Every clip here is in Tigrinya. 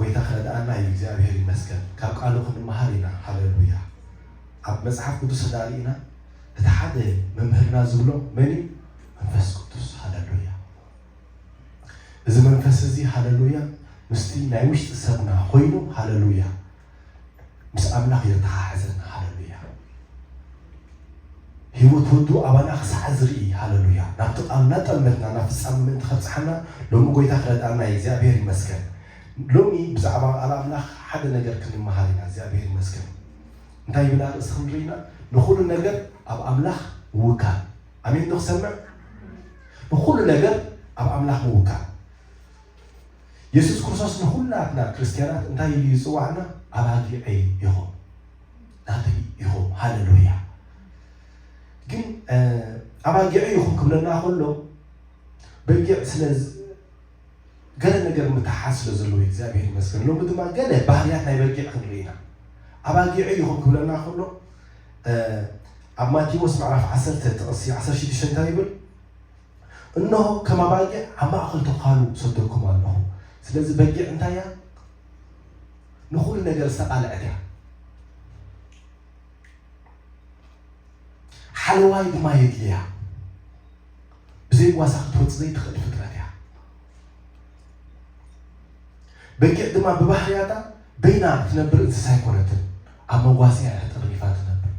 ጌታ ክረድኣና እዩ። እግዚኣብሔር ይመስገን። ካብ ቃሉ ክንመሃር ኢና። ሃለሉያ። ኣብ መጽሓፍ ቅዱስ ተዳሪእና እቲ ሓደ መምህርና ዝብሎ መን እዩ? መንፈስ ቅዱስ። ሃለሉያ። እዚ መንፈስ እዚ፣ ሃለሉያ፣ ምስቲ ናይ ውሽጢ ሰብና ኮይኑ፣ ሃለሉያ፣ ምስ ኣምላኽ የተሓሕዘና። ሃለሉያ። ህይወት ወዱ ኣባና ክሳዕ ዝርኢ፣ ሃለሉያ፣ ናብቲ ቃል እናጠመትና ናብ ፍጻመ ምእንቲ ከብጽሓና ሎሚ ጎይታ ክረድኣና እዩ። እግዚኣብሔር ይመስገን። ሎሚ ብዛዕባ ቃል ኣምላኽ ሓደ ነገር ክንመሃር ኢና። እግዚኣብሔር ይመስገን። እንታይ ይብል ኣርእስቲ ክንርኢ ኢና? ንኹሉ ነገር ኣብ ኣምላኽ ምውካል። ኣሜን ዶ ክሰምዕ? ንኹሉ ነገር ኣብ ኣምላኽ ምውካል። የሱስ ክርስቶስ ንኹላትና ክርስትያናት እንታይ ኢሉ ይጽዋዕና? ኣባጊዐይ ኢኹም፣ ናተይ ኢኹም። ሃለሉያ። ግን፣ እ፣ ኣባጊዐይ ኢኹም ክብለና ከሎ፣ በጊዕ ስለ ዝ-፣ ገለ ነገር ምትሓዝ ስለ ዘለዎ፣ እግዚኣብሔር ይመስገን። ሎሚ ድማ ገለ ባህርያት ናይ በጊዕ ክንርኢ ኢና። ኣባጊዐይ ኢኹም ክብለና ከሎ፣ እ፣ ኣብ ማቴዎስ ምዕራፍ ዓሰርተ ጥቕሲ ዓሰርተ ሽዱሽተ እንታይ ይብል? እንሆ፣ ከም ኣባጊዕ ኣብ ማእከል ተዃሉ እሰደኩም ኣለኹ። ስለዚ በጊዕ እንታይ እያ? ንኹሉ ነገር ዝተቓልዐት እያ። ሓለዋይ ድማ የድልያ። ብዘይ ጓሳ ክትወጽእ ዘይትኽእል ፍጥረት እያ። በጊዕ ድማ ብባህርያታ በይና ትነብር እንስሳ ኣይኮነትን። ኣብ መጓሰ እያ ተጠርኒፋ ትነብር።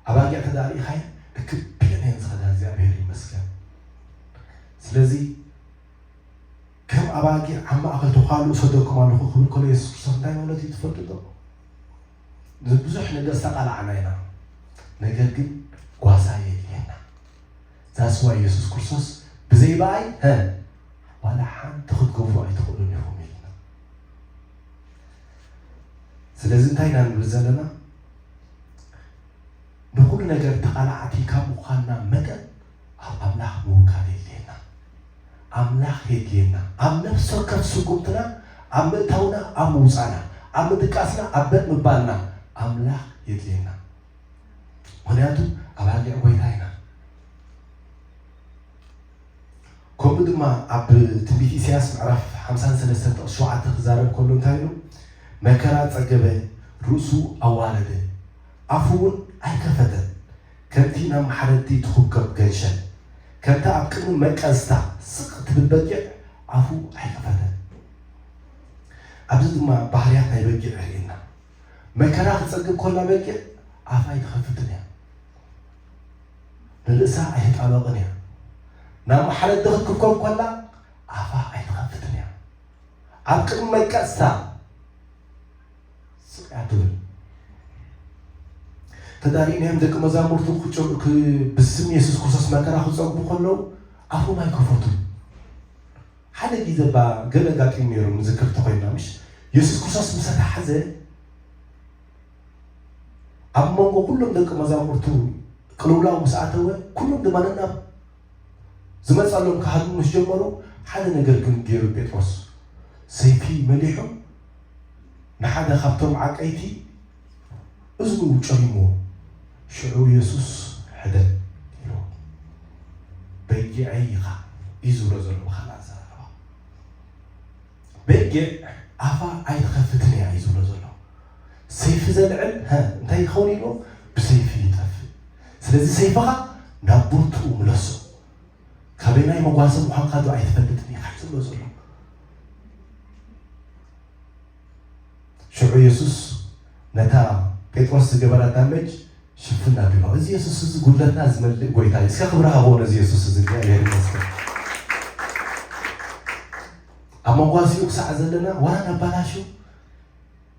ኣባጊዕ ተዳሪእኻየን እክብ ኢለን እየን ዝኸዳ። እግዚኣብሔር ይመስገን። ስለዚ ከም ኣባጊዕ ኣብ ማእከል ተዃሉ እሰደኩም ኣለኹ ክብል ከሎ የሱስ ክርስቶስ እንታይ ማለት እዩ ትፈልጡ ዶ? ብዙሕ ነገር ዝተቓላዕና ኢና፣ ነገር ግን ጓሳ የድልየና። ዛስዋ የሱስ ክርስቶስ ብዘይ በኣይ፣ ሀ፣ ዋላ ሓንቲ ክትገብሩ ኣይትኽእሉን ኢኹም ኢልና። ስለዚ እንታይ ኢና ንብል ዘለና? ንኹሉ ነገር ተቓላዕቲ ካብ ምዃንና መጠን ኣብ ኣምላኽ ምውካል የድልየና። ኣምላኽ የድልየና። ኣብ ነፍሲ ወከፍ ስጉምትና፣ ኣብ ምእታውና፣ ኣብ ምውጻእና፣ ኣብ ምድቃስና፣ ኣብ በጥ ምባልና ኣምላኽ የድልየና። ምኽንያቱ ኣባጊዕ ጎይታ ኢና። ከምኡ ድማ ኣብ ትንቢት ኢሳያስ ምዕራፍ ሓምሳን ሰለስተን ጥቕሲ ሸውዓተ ክዛረብ ከሎ እንታይ ኢሉ? መከራ ጸገበ፣ ርእሱ ኣዋረደ፣ ኣፉ እውን ኣይከፈተን። ከምቲ ናብ ማሕረድቲ ትኹብከብ ገንሸል፣ ከምቲ ኣብ ቅድሚ መቀዝታ ስቕ ትብል በጊዕ ኣፉ ኣይከፈተን። ኣብዚ ድማ ባህርያት ናይ በጊዕ የርእየና። መከራ ክትጸግብ ከላ በጊዕ ኣፋ ኣይትኸፍትን እያ። ንርእሳ ኣይትጣበቕን እያ። ናብ ማሕረድቲ ክትኩብከብ ከላ ኣፋ ኣይትኸፍትን እያ። ኣብ ቅድሚ መቀጽታ ስቕ እያ ትብል። ተዳሪእናዮም ደቂ መዛሙርቱ ክጭ-፣ ክ-፣ ብስም የሱስ ክርስቶስ መከራ ክጸግቡ ከለዉ ኣፎም ኣይከፈቱን። ሓደ ግዜ እባ ገለ ኣጋጢሙ ነይሩ፣ ንዝክር ተኾይንና፣ ምሽ? የሱስ ክርስቶስ ምስ ተታሕዘ፣ ኣብ መንጎ ኩሎም ደቂ መዛሙርቱ ቅልውላው ምስ ኣተወ፣ ኩሎም ድማ ነናብ ዝመጸሎም ክሃድሙ ምስ ጀመሩ፣ ሓደ ነገር ግን ገይሩ ጴጥሮስ። ሰይፊ መሊሑ ንሓደ ካብቶም ዓቀይቲ እዝኑ ጨሊምዎ። ሽዑ የሱስ፣ "ሕደግ" ኢልዎ። "በጊዐይ ኢኻ" እዩ ዝብሎ ዘሎ ብኻልእ ኣዘራርባ። በጊዕ ኣፋ ኣይትኸፍትን እያ እዩ ዝብሎ ዘሎ። ሰይፊ ዘልዕል፣ ሀ፣ እንታይ ይኸውን ኢልዎ? "ብሰይፊ ይጠፍእ። ስለዚ ሰይፍኻ ናብ ቦትኡ ምለሶ። ካበየናይ መጓሰ ምዃንካ ዶ ኣይትፈልጥን ኢኻ?" እዩ ዝብሎ ዘሎ። ሽዑ የሱስ ነታ ጴጥሮስ ዝገበራ ዳመጅ ሽፍን ኣቢሉ። እዚ የሱስ እዚ ጉድለትና ዝመልእ ጎይታ እዩ። እስከ ክብሪ ሃቦ ነዚ የሱስ እዚ፣ እግዚኣብሔር ይመስገን። ኣብ መጓሲኡ ክሳዕ ዘለና ዋላ ነባላሹ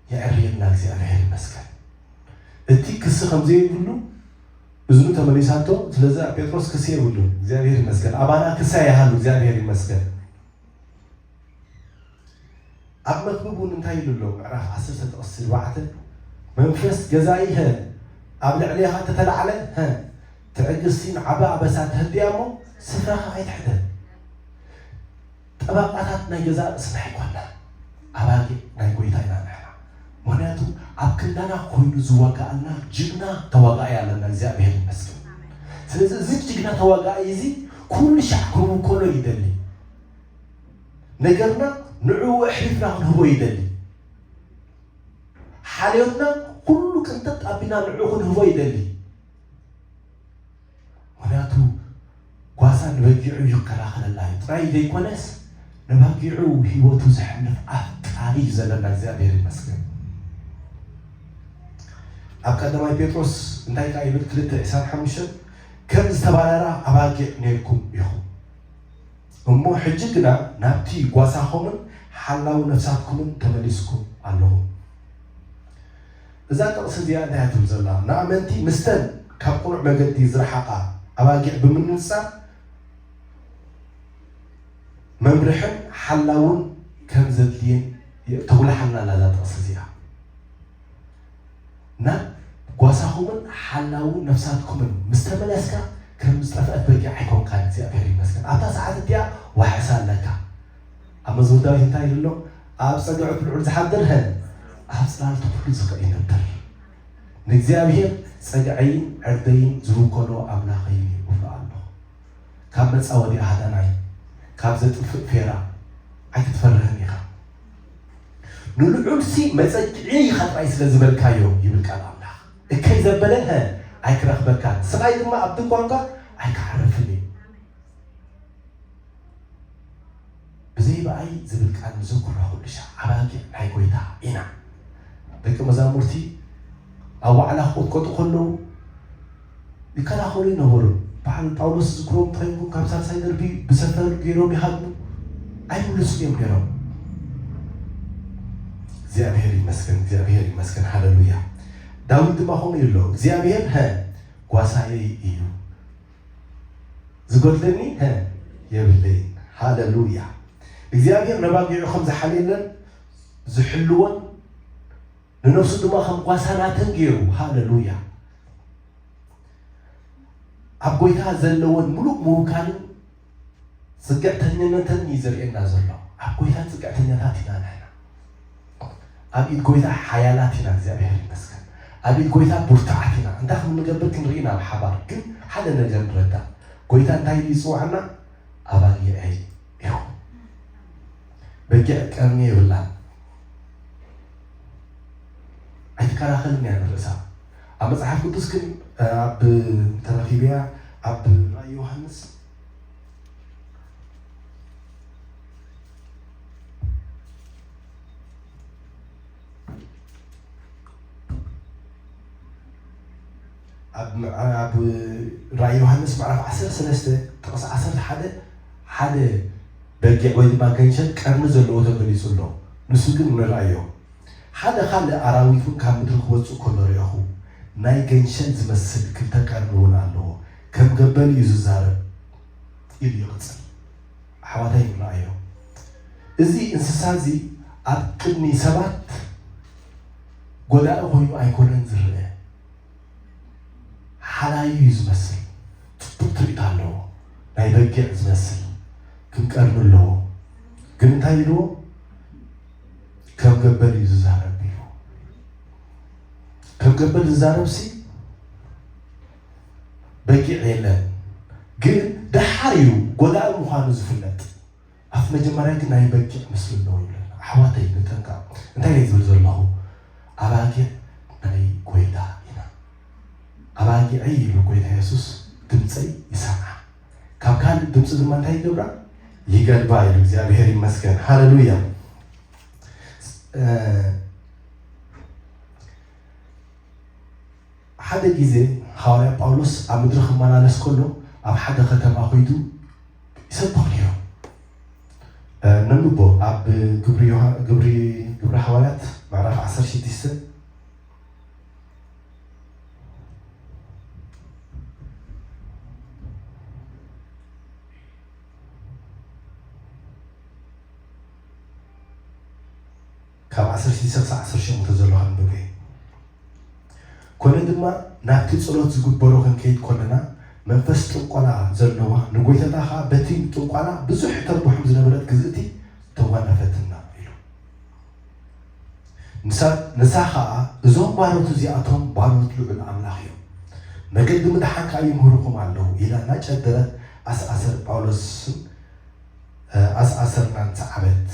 የዕርየልና፣ እግዚኣብሔር ይመስገን። እቲ ክሲ ከም ዘይብሉ እዝኑ ተመሊሳቶ፣ ስለዚ ኣብ ጴጥሮስ ክሲ የብሉን፣ እግዚኣብሔር ይመስገን። ኣባና ክሲ ኣይሃሉ፣ እግዚኣብሔር ይመስገን። ኣብ መክብብ እውን እንታይ ኢሉ ኣሎ? ምዕራፍ ዓሰርተ ጥቕሲ ኣርባዕተ፣ "መንፈስ ገዛኢ፣ ሀ፣ ኣብ ልዕሌኻ እንተተላዕለ፣ ሀ፣ ትዕግስቲ ንዓቢ ኣበሳ ተህድያ እሞ ስፍራኻ ኣይትሕደግ።" ጠበቃታት ናይ ገዛእ ርእስና ኣይኮንና፣ ኣባጊዕ ናይ ጎይታ ኢና ንሕና። ምኽንያቱ ኣብ ክንዳና ኮይኑ ዝዋጋኣልና ጅግና ተዋጋኣይ ኣለና፣ እግዚኣብሔር ይመስገን። ስለዚ እዚ ጅግና ተዋጋኣይ እዚ ኩሉ ሻዕ ክውከሎ ይደሊ። ነገርና ንዕኡ ኣሕሊፍና ክንህቦ ይደሊ። ሓልዮትና ኩሉ ቅንጥጥ ኣቢልና ንዕኡ ክንህቦ ይደሊ። ምኽንያቱ ጓሳ ንበጊዑ ይከላኸለላ እዩ ጥራይ ዘይኮነስ ንበጊዑ ህይወቱ ዘሕልፍ ኣፍቃሪ እዩ ዘለና። እግዚኣብሔር ይመስገን። ኣብ ቀዳማይ ጴጥሮስ እንታይ ከኣ ይብል? ክልተ ዕስራን ሓሙሽተን ከም ዝተባረራ ኣባጊዕ ነርኩም ኢኹም። እሞ ሕጂ ግና ናብቲ ጓሳኹምን ሓላዊ ነፍሳትኩምን ተመሊስኩም ኣለኹም። እዛ ጥቕሲ እዚኣ እንታይ እያ ትብል ዘላ? ንኣመንቲ ምስተን ካብ ቅኑዕ መገዲ ዝረሓቓ ኣባጊዕ ብምንጻር መምርሕን ሓላውን ከም ዘድልየን ተጉልሓልና ኣላ እዛ ጥቕሲ እዚኣ። ናብ ጓሳኹምን ሓላው ነፍሳትኩምን ምስ ተመለስካ ከም ዝጠፍአት በጊዕ ኣይኮንካን። እግዚኣብሔር ይመስገን። ኣብታ ሰዓት እቲኣ ዋሕሳ ኣለካ። ኣብ መዝሙር ዳዊት እንታይ ኢሉ ኣሎ? ኣብ ጸግዒ እቲ ልዑል ዝሓድር ሀ ኣብ ጽላልቱ ኩሉ ዝኽእል ይነብር። ንእግዚኣብሔር ጸግዐይን ዕርደይን ዝውከሎ ኣምላኸይ እዩ እብሎ ኣለኹ። ካብ መጻወዲ ኣህዳናይ፣ ካብ ዘጥፍእ ፌራ ኣይክትፈርህን ኢኻ። ንልዑልሲ መጸግዒ ኢኻ ጥራይ ስለ ዝበልካዮ ይብል ቃል ኣምላኽ። እከይ ዘበለ ሀ ኣይክረኽበካን፣ ስቓይ ድማ ኣብ ድንኳንካ ኣይክዓርፍን እዩ። ብዘይ ብኣይ ዝብል ቃል ንዘክሮ ኩሉ ሻዕ ኣባጊዕ ናይ ጎይታ ኢና። ደቂ መዛሙርቲ ኣብ ዋዕላ ክቕጥቀጡ ከለዉ ይከላኸሉ ይነበሩ። በዓል ጳውሎስ ዝዝክሮ እንተኾይንኩም ካብ ሳልሳይ ደርቢ ብሰፈር ገይሮም ይሃድሙ ኣይምልሱን እዮም ነይሮም። እግዚኣብሔር ይመስገን፣ እግዚኣብሔር ይመስገን፣ ሃለሉያ። ዳዊት ድማ ከምኡ ይብሎ፣ እግዚኣብሔር ሀ ጓሳየይ እዩ፣ ዝጎድለኒ ሀ የብለይን። ሃለሉያ። እግዚኣብሔር ነባጊዑ ከም ዝሓልየለን ዝሕልወን ንነፍሱ ድማ ከም ጓሳ ናተን ገይሩ። ሃለሉያ። ኣብ ጎይታ ዘለወን ምሉእ ምውካልን ጽግዕተኛነትን እዩ ዘርእየና ዘሎ። ኣብ ጎይታ ጽግዕተኛታት ኢና ንሕና። ኣብ ኢድ ጎይታ ሓያላት ኢና። እግዚኣብሔር ይመስገን። ኣብ ኢድ ጎይታ ብርቱዓት ኢና። እንታይ ከም እንገብር ክንርኢ ኢና ብሓባር። ግን ሓደ ነገር ንረዳእ። ጎይታ እንታይ ኢሉ ይጽውዓና? ኣባጊዐይ ኢኹም። በጊዕ ቀርኒ የብላን። ኣይትከላኸልን እያ ንርእሳ። ኣብ መጽሓፍ ቅዱስ ግን ኣብ ተረኺብያ ኣብ ራእይ ዮሃንስ ኣብ ኣብ ራእይ ዮሃንስ ምዕራፍ ዓሰርተ ሰለስተ ጥቕሲ ዓሰርተ ሓደ ሓደ በጊዕ ወይ ድማ ገንሸል ቀርኒ ዘለዎ ተገሊጹ ኣሎ። ንሱ ግን ንርኣዮ። ሓደ ካልእ ኣራዊት እውን ካብ ምድሪ ክወጽእ ከሎ ርኣኹ። ናይ ገንሸል ዝመስል ክልተ ቀርኒ እውን ኣለዎ። ከም ገበል እዩ ዝዛረብ ኢሉ ይቕጽል። ኣሕዋተይ ንርኣዮ። እዚ እንስሳ እዚ ኣብ ቅድሚ ሰባት ጎዳኢ ኮይኑ ኣይኮነን ዝረአ። ሓላዩ እዩ ዝመስል። ጽቡቕ ትርኢት ኣለዎ። ናይ በጊዕ ዝመስል ግን ቀርኒ ኣለዎ። ግን እንታይ ኢልዎ? ከም ገበል እዩ ዝዛረብ ኢሉ። ከም ገበል ዝዛረብ ሲ በጊዕ የለን። ግን ደሓር እዩ ጎዳኢ ምዃኑ ዝፍለጥ። ኣብ መጀመርያ ግን ናይ በጊዕ ምስሊ ኣለዎ ይብለና። ኣሕዋተይ ንጠንቀቕ። እንታይ እየ ዝብል ዘለኹ? ኣባጊዕ ናይ ጎይታ ኢና። ኣባጊዐይ ኢሉ ጎይታ የሱስ ድምፀይ ይሰምዓ። ካብ ካልእ ድምፂ ድማ እንታይ ይገብራ? ይገድባ ኢሉ። እግዚኣብሔር ይመስገን። ሃለሉያ። እ፣ ሓደ ግዜ ሃዋርያ ጳውሎስ ኣብ ምድሪ ክመላለስ ከሎ ኣብ ሓደ ከተማ ኮይዱ ይሰብኽ ነይሩ። እ፣ ነንብቦ ኣብ ግብሪ ዮሃ-፣ ግብሪ፣ ግብሪ ሃዋርያት ምዕራፍ ዓሰርተ ሽዱሽተ ካብ ዓሰርተ ሽዱሽተ ክሳብ ዓሰርተ ሸሞንተ ዘሎ ከንብብ እየ። ኮነ ድማ ናብቲ ጸሎት ዝግበሮ ክንከይድ ከለና መንፈስ ጥንቆላ ዘለዋ ንጎይታታ ኸኣ በቲ ጥንቆላ ብዙሕ ተርብሖም ዝነበረት ግዝእቲ ተጓነፈትና ኢሉ። ንሳ፣ ንሳ ኸኣ እዞም ባሮት እዚኣቶም ባሮት ልዑል ኣምላኽ እዮም። መገዲ ምድሓን ከኣ ይምህሩኹም ኣለዉ ኢላ እናጨደረት ኣስኣሰር ጳውሎስን፣ እ፣ ኣስኣሰርናን ሰዓበት።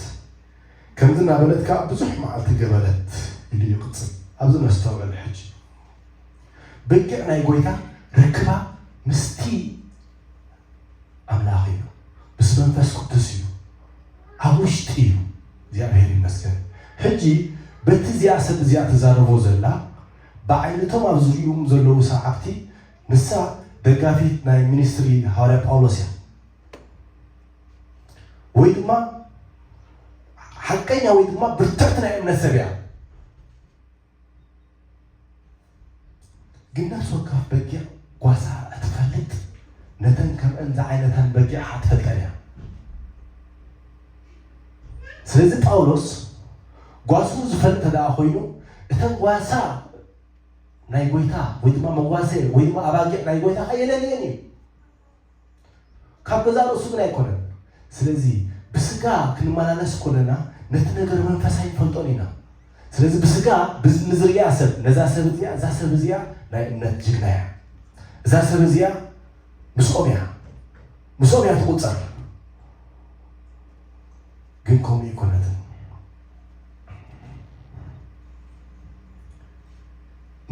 ከምዚ እናበለት ከኣ ብዙሕ መዓልቲ ገበረት ኢሉ ይቕጽል። ኣብዚ ነስተውዕል። ሕጂ በጊዕ ናይ ጎይታ ርክባ ምስቲ ኣምላኽ እዩ፣ ምስ መንፈስ ቅዱስ እዩ፣ ኣብ ውሽጢ እዩ። እግዚኣብሔር ይመስገን። ሕጂ በቲ እዚኣ ሰብ እዚኣ ትዛረቦ ዘላ፣ ብዓይነቶም ኣብ ዙሪኦም ዘለዉ ሰዓብቲ፣ ንሳ ደጋፊት ናይ ሚኒስትሪ ሃዋርያ ጳውሎስ እያ፣ ወይ ድማ ሓቀኛ ወይ ድማ ብርትዕቲ ናይ እምነት ሰብ እያ። ግን ነፍሲ ወከፍ በጊዕ ጓሳ እትፈልጥ፣ ነተን ከምአን ዝዓይነተን በጊዕ ኸዓ ትፈልጠን እያ። ስለዚ ጳውሎስ ጓሱ ዝፈልጥ እንተ ደኣ ኮይኑ፣ እተን ጓሳ ናይ ጎይታ ወይ ድማ መዋሰ ወይ ድማ ኣባጊዕ ናይ ጎይታ ኸዓ የለልየን እዩ። ካብ ገዛእ ርእሱ ግን ኣይኮነን። ስለዚ ብስጋ ክንመላለስ ከለና ነቲ ነገር መንፈስ ኣይንፈልጦን ኢና። ስለዚ ብስጋ ብዝ-፣ ንዝርእያ ሰብ፣ ነዛ ሰብ እዚኣ፣ እዛ ሰብ እዚኣ ናይ እምነት ጅግና እያ፣ እዛ ሰብ እዚኣ ምስኦም እያ፣ ምስኦም እያ ትቑጸር። ግን ከምኡ ኣይኮነትን።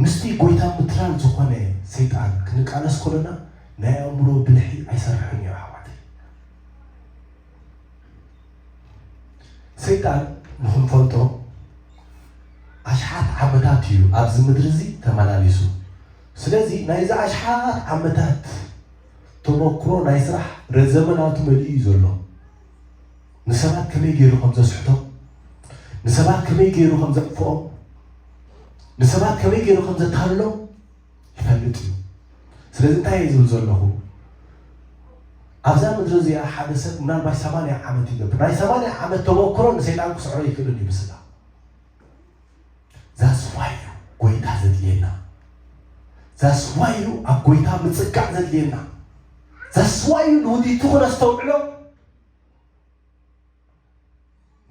ምስቲ ጎይታ ምትላል ዝኾነ ሰይጣን ክንቃለስ ከለና ናይ ኣእምሮ ብልሒ ኣይሰርሕን እዩ ኣሕዋተይ። ሰይጣን ንኽንፈልጦ ኣሽሓት ዓመታት እዩ ኣብዚ ምድሪ እዚ ተመላሊሱ። ስለዚ ናይዚ ኣሽሓት ዓመታት ተመክሮ ናይ ስራሕ ረዘመ ናቱ መሊኡ እዩ ዘሎ። ንሰባት ከመይ ገይሩ ከም ዘስሕቶም፣ ንሰባት ከመይ ገይሩ ከም ዘጥፍኦም፣ ንሰባት ከመይ ገይሩ ከም ዘታልሎም ይፈልጥ እዩ። ስለዚ እንታይ እየ ዝብል ዘለኹ? ኣብዛ ምድሪ እዚኣ ሓደ ሰብ ምናልባት ሰማንያ ዓመት ይገብር። ናይ ሰማንያ ዓመት ተመክሮ ንሰይጣን ክስዕሮ ይክእልን እዩ ብስጋ። ዛስዋይ እዩ ጎይታ ዘድልየና። ዛስዋይ እዩ ኣብ ጎይታ ምጽጋዕ ዘድልየና። ዛስዋይ እዩ ንውዲቱ ክነስተውዕሎ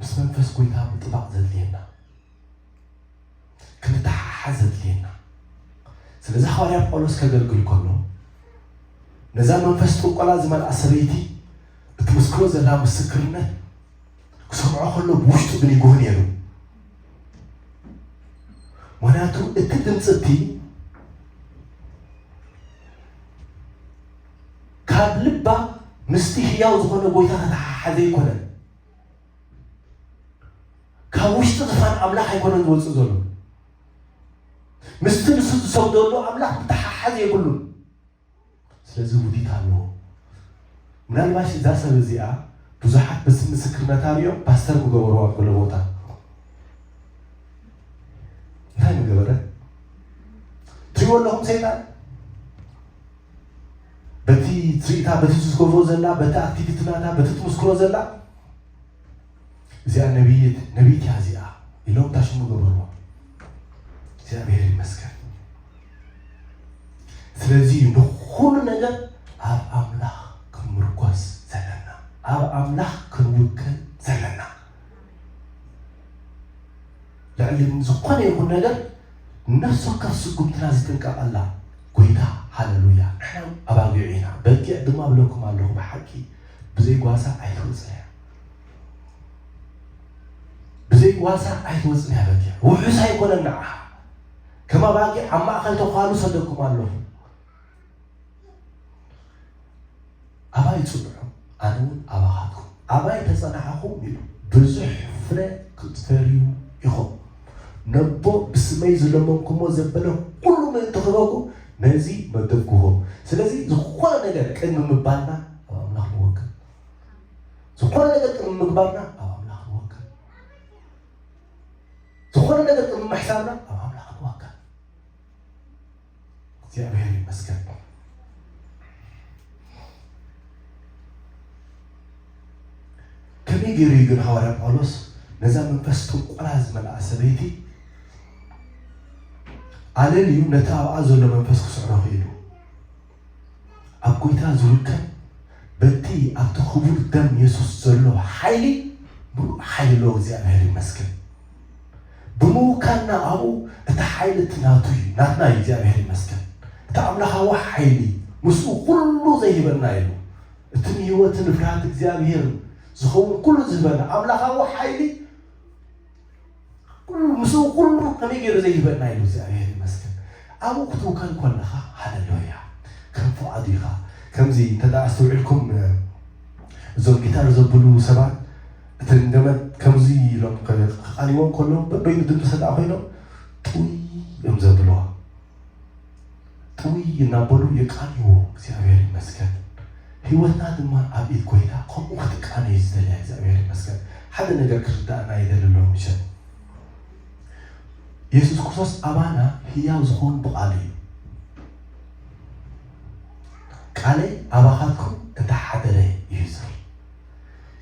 ምስ መንፈስ ጎይታ ምጥባቕ ዘድልየና፣ ክንተሓሓዝ ዘድልየና። ስለዚ ሃዋርያ ጳውሎስ ከገልግል ከሎ ነዛ መንፈስ ጥንቆላ ዝመልኣ ሰበይቲ እትምስክሮ ዘላ ምስክርነት ክሰምዖ ከሎ ብውሽጡ ግን ይጉህ ነይሩ። ምኽንያቱ እቲ ድምፂ እቲ ካብ ልባ ምስቲ ህያው ዝኾነ ጎይታ ተተሓሓዘ ኣይኮነን። ካብ ውሽጢ ዝፋን ኣምላኽ ኣይኮነን ዝወፅእ ዘሎ። ምስቲ ንሱ ዝሰግደሉ ኣምላኽ ምትሓሓዝ የብሉን። ስለዚ ውዲት ኣለዎ። ምናልባሽ እዛ ሰብ እዚኣ ብዙሓት ምስ ምስክርነታ ሪኦም ፓስተር ምገበርዋ ኣብ ገለ ቦታ። እንታይ ምገበረ? ትሪእዎ ኣለኹም ሰይጣን በቲ ትርኢታ፣ በቲ ትዝገቦ ዘላ፣ በቲ ኣክቲቪቲ ናታ፣ በቲ ትምስክሮ ዘላ፣ እዚኣ ነቢይት፣ ነቢይት እያ እዚኣ ኢሎም ታሽሙ ገበርዋ። እግዚኣብሔር ይመስገን። ስለዚ ንኹሉ ነገር ኣብ ኣምላኽ ክንምርኮስ ዘለና፣ ኣብ ኣምላኽ ክንውከል ዘለና። ልዕሊ ዝኾነ ይኹን ነገር ነፍሲ ወከፍ ስጉምትና ዝጥንቀቐላ ጎይታ። ሃለሉያ። ንሕና ኣባጊዑ ኢና፣ በጊዕ ድማ እብለኩም ኣለኹ፣ ብሓቂ ብዘይ ጓሳ ኣይትወፅን እያ። ብዘይ ጓሳ ኣይትወፅን እያ በጊዕ። ውሑስ ኣይኮነን ንዓኻ። ከም ኣባጊዕ ኣብ ማእኸል ተዃሉ ሰደኩም ኣለኹ። ኣባይ ጽንሑ፣ ኣነ እውን ኣባኻትኩም። ኣባይ ተጸናሕኹም ኢሉ፣ ብዙሕ ፍረ ክትፈርዩ ኢኹም። ነቦ ብስመይ ዝለመንኩሞ ዘበለ ኩሉ ምእንቲ ክበኩ ነዚ መደብኩኹም። ስለዚ ዝኾነ ነገር ቅድሚ ምባልና ኣብ ኣምላኽ ንወክል። ዝኾነ ነገር ቅድሚ ምግባርና ኣብ ኣምላኽ ንወክል። ዝኾነ ነገር ቅድሚ ምሕሳብና ኣብ ኣምላኽ ንወክል። እግዚኣብሔር ይመስገን። ከመይ ገይሩ እዩ ግን ሃዋርያ ጳውሎስ ነዛ መንፈስ ጥንቆላ ዝመልኣ ሰበይቲ ኣለልዩ ነቲ ኣብኣ ዘሎ መንፈስ ክስዕሮ ክኢሉ? ኣብ ጎይታ ዝውከል በቲ ኣብቲ ክቡር ደም የሱስ ዘሎ ሓይሊ ብሉእ ሓይሊ ኣለዎ። እግዚኣብሔር ይመስገን። ብምውካልና ኣብኡ እቲ ሓይሊ እቲ ናቱ እዩ፣ ናትና እዩ። እግዚኣብሔር ይመስገን። እቲ ኣምላኻዊ ሓይሊ ምስኡ ኩሉ ዘይህበና የሉ። እቲ ንህይወትን ንፍርሃት እግዚኣብሔር ዝኸውን ኩሉ ዝህበና ኣምላኻዊ ሓይሊ ኩሉ ምስኡ ኩሉ ከመይ ገይሩ ዘይህበና ኢሉ እግዚኣብሔር ይመስገን። ኣብኡ ክትውከል ከለኻ ሃለሉያ ከም ፍቓዱ ኢኻ። ከምዚ እንተ ደኣ ኣስተውዒልኩም እዞም ጊታር ዘብሉ ሰባት እተን ገመድ ከምዚ ኢሎም ከ- ክቓልዎም ከለዉ በበይኑ ድምፂ ሰድኣ ኮይኖም ጥውይ እዮም ዘብልዋ። ጥውይ እናበሉ የቃንይዎ። እግዚኣብሔር ይመስገን። ህይወትና ድማ ኣብ ኢድ ጎይታ ከምኡ ክትቃነ እዩ ዝደልያ። እግዚኣብሔር ይመስገን። ሓደ ነገር ክርዳእና ይደሊ ኣሎ ምሸት የሱስ ክርስቶስ ኣባና ህያው ዝኾን ብቓሉ እዩ። ቃለይ ኣባኻትኩም እንተሓደረ እዩ ዝብል።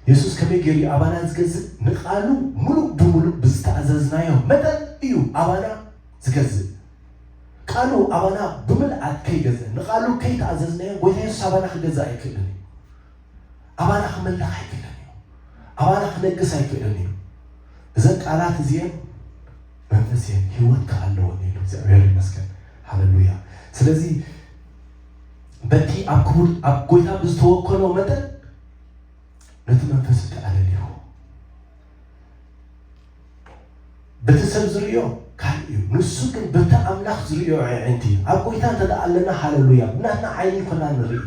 የሱስ ከመይ ገይሩ እዩ ኣባና ዝገዝእ? ንቓሉ ሙሉእ ብሙሉእ ብዝተኣዘዝናዮ መጠን እዩ ኣባና ዝገዝእ። ቃሉ ኣባና ብምልኣት ከይገዝእ፣ ንቓሉ ከይተኣዘዝናዮ ጎይታ የሱስ ኣባና ክገዝእ ኣይክእልን እዩ። ኣባና ክመልኽ ኣይክእልን እዩ። ኣባና ክነግስ ኣይክእልን እዩ። እዘን ቃላት እዚኤን መንፈስ እየን፣ ህይወት ከኣ ኣለወን ኢሉ እግዚኣብሔር ይመስገን። ሃለሉያ። ስለዚ በቲ ኣብ ክቡር ኣብ ጎይታ ብዝተወከሎ መጠን ነቲ መንፈስ እቲ ኣለልይዎ። በቲ ሰብ ዝርእዮ ካልእ እዩ፣ ንሱ ግን በቲ ኣምላኽ ዝርእዮ ኣዒንቲ እዩ። ኣብ ጎይታ እንተ ደኣ ኣለና ሃለሉያ፣ ብናትና ዓይኒ ኣይኮናን ንርኢ፣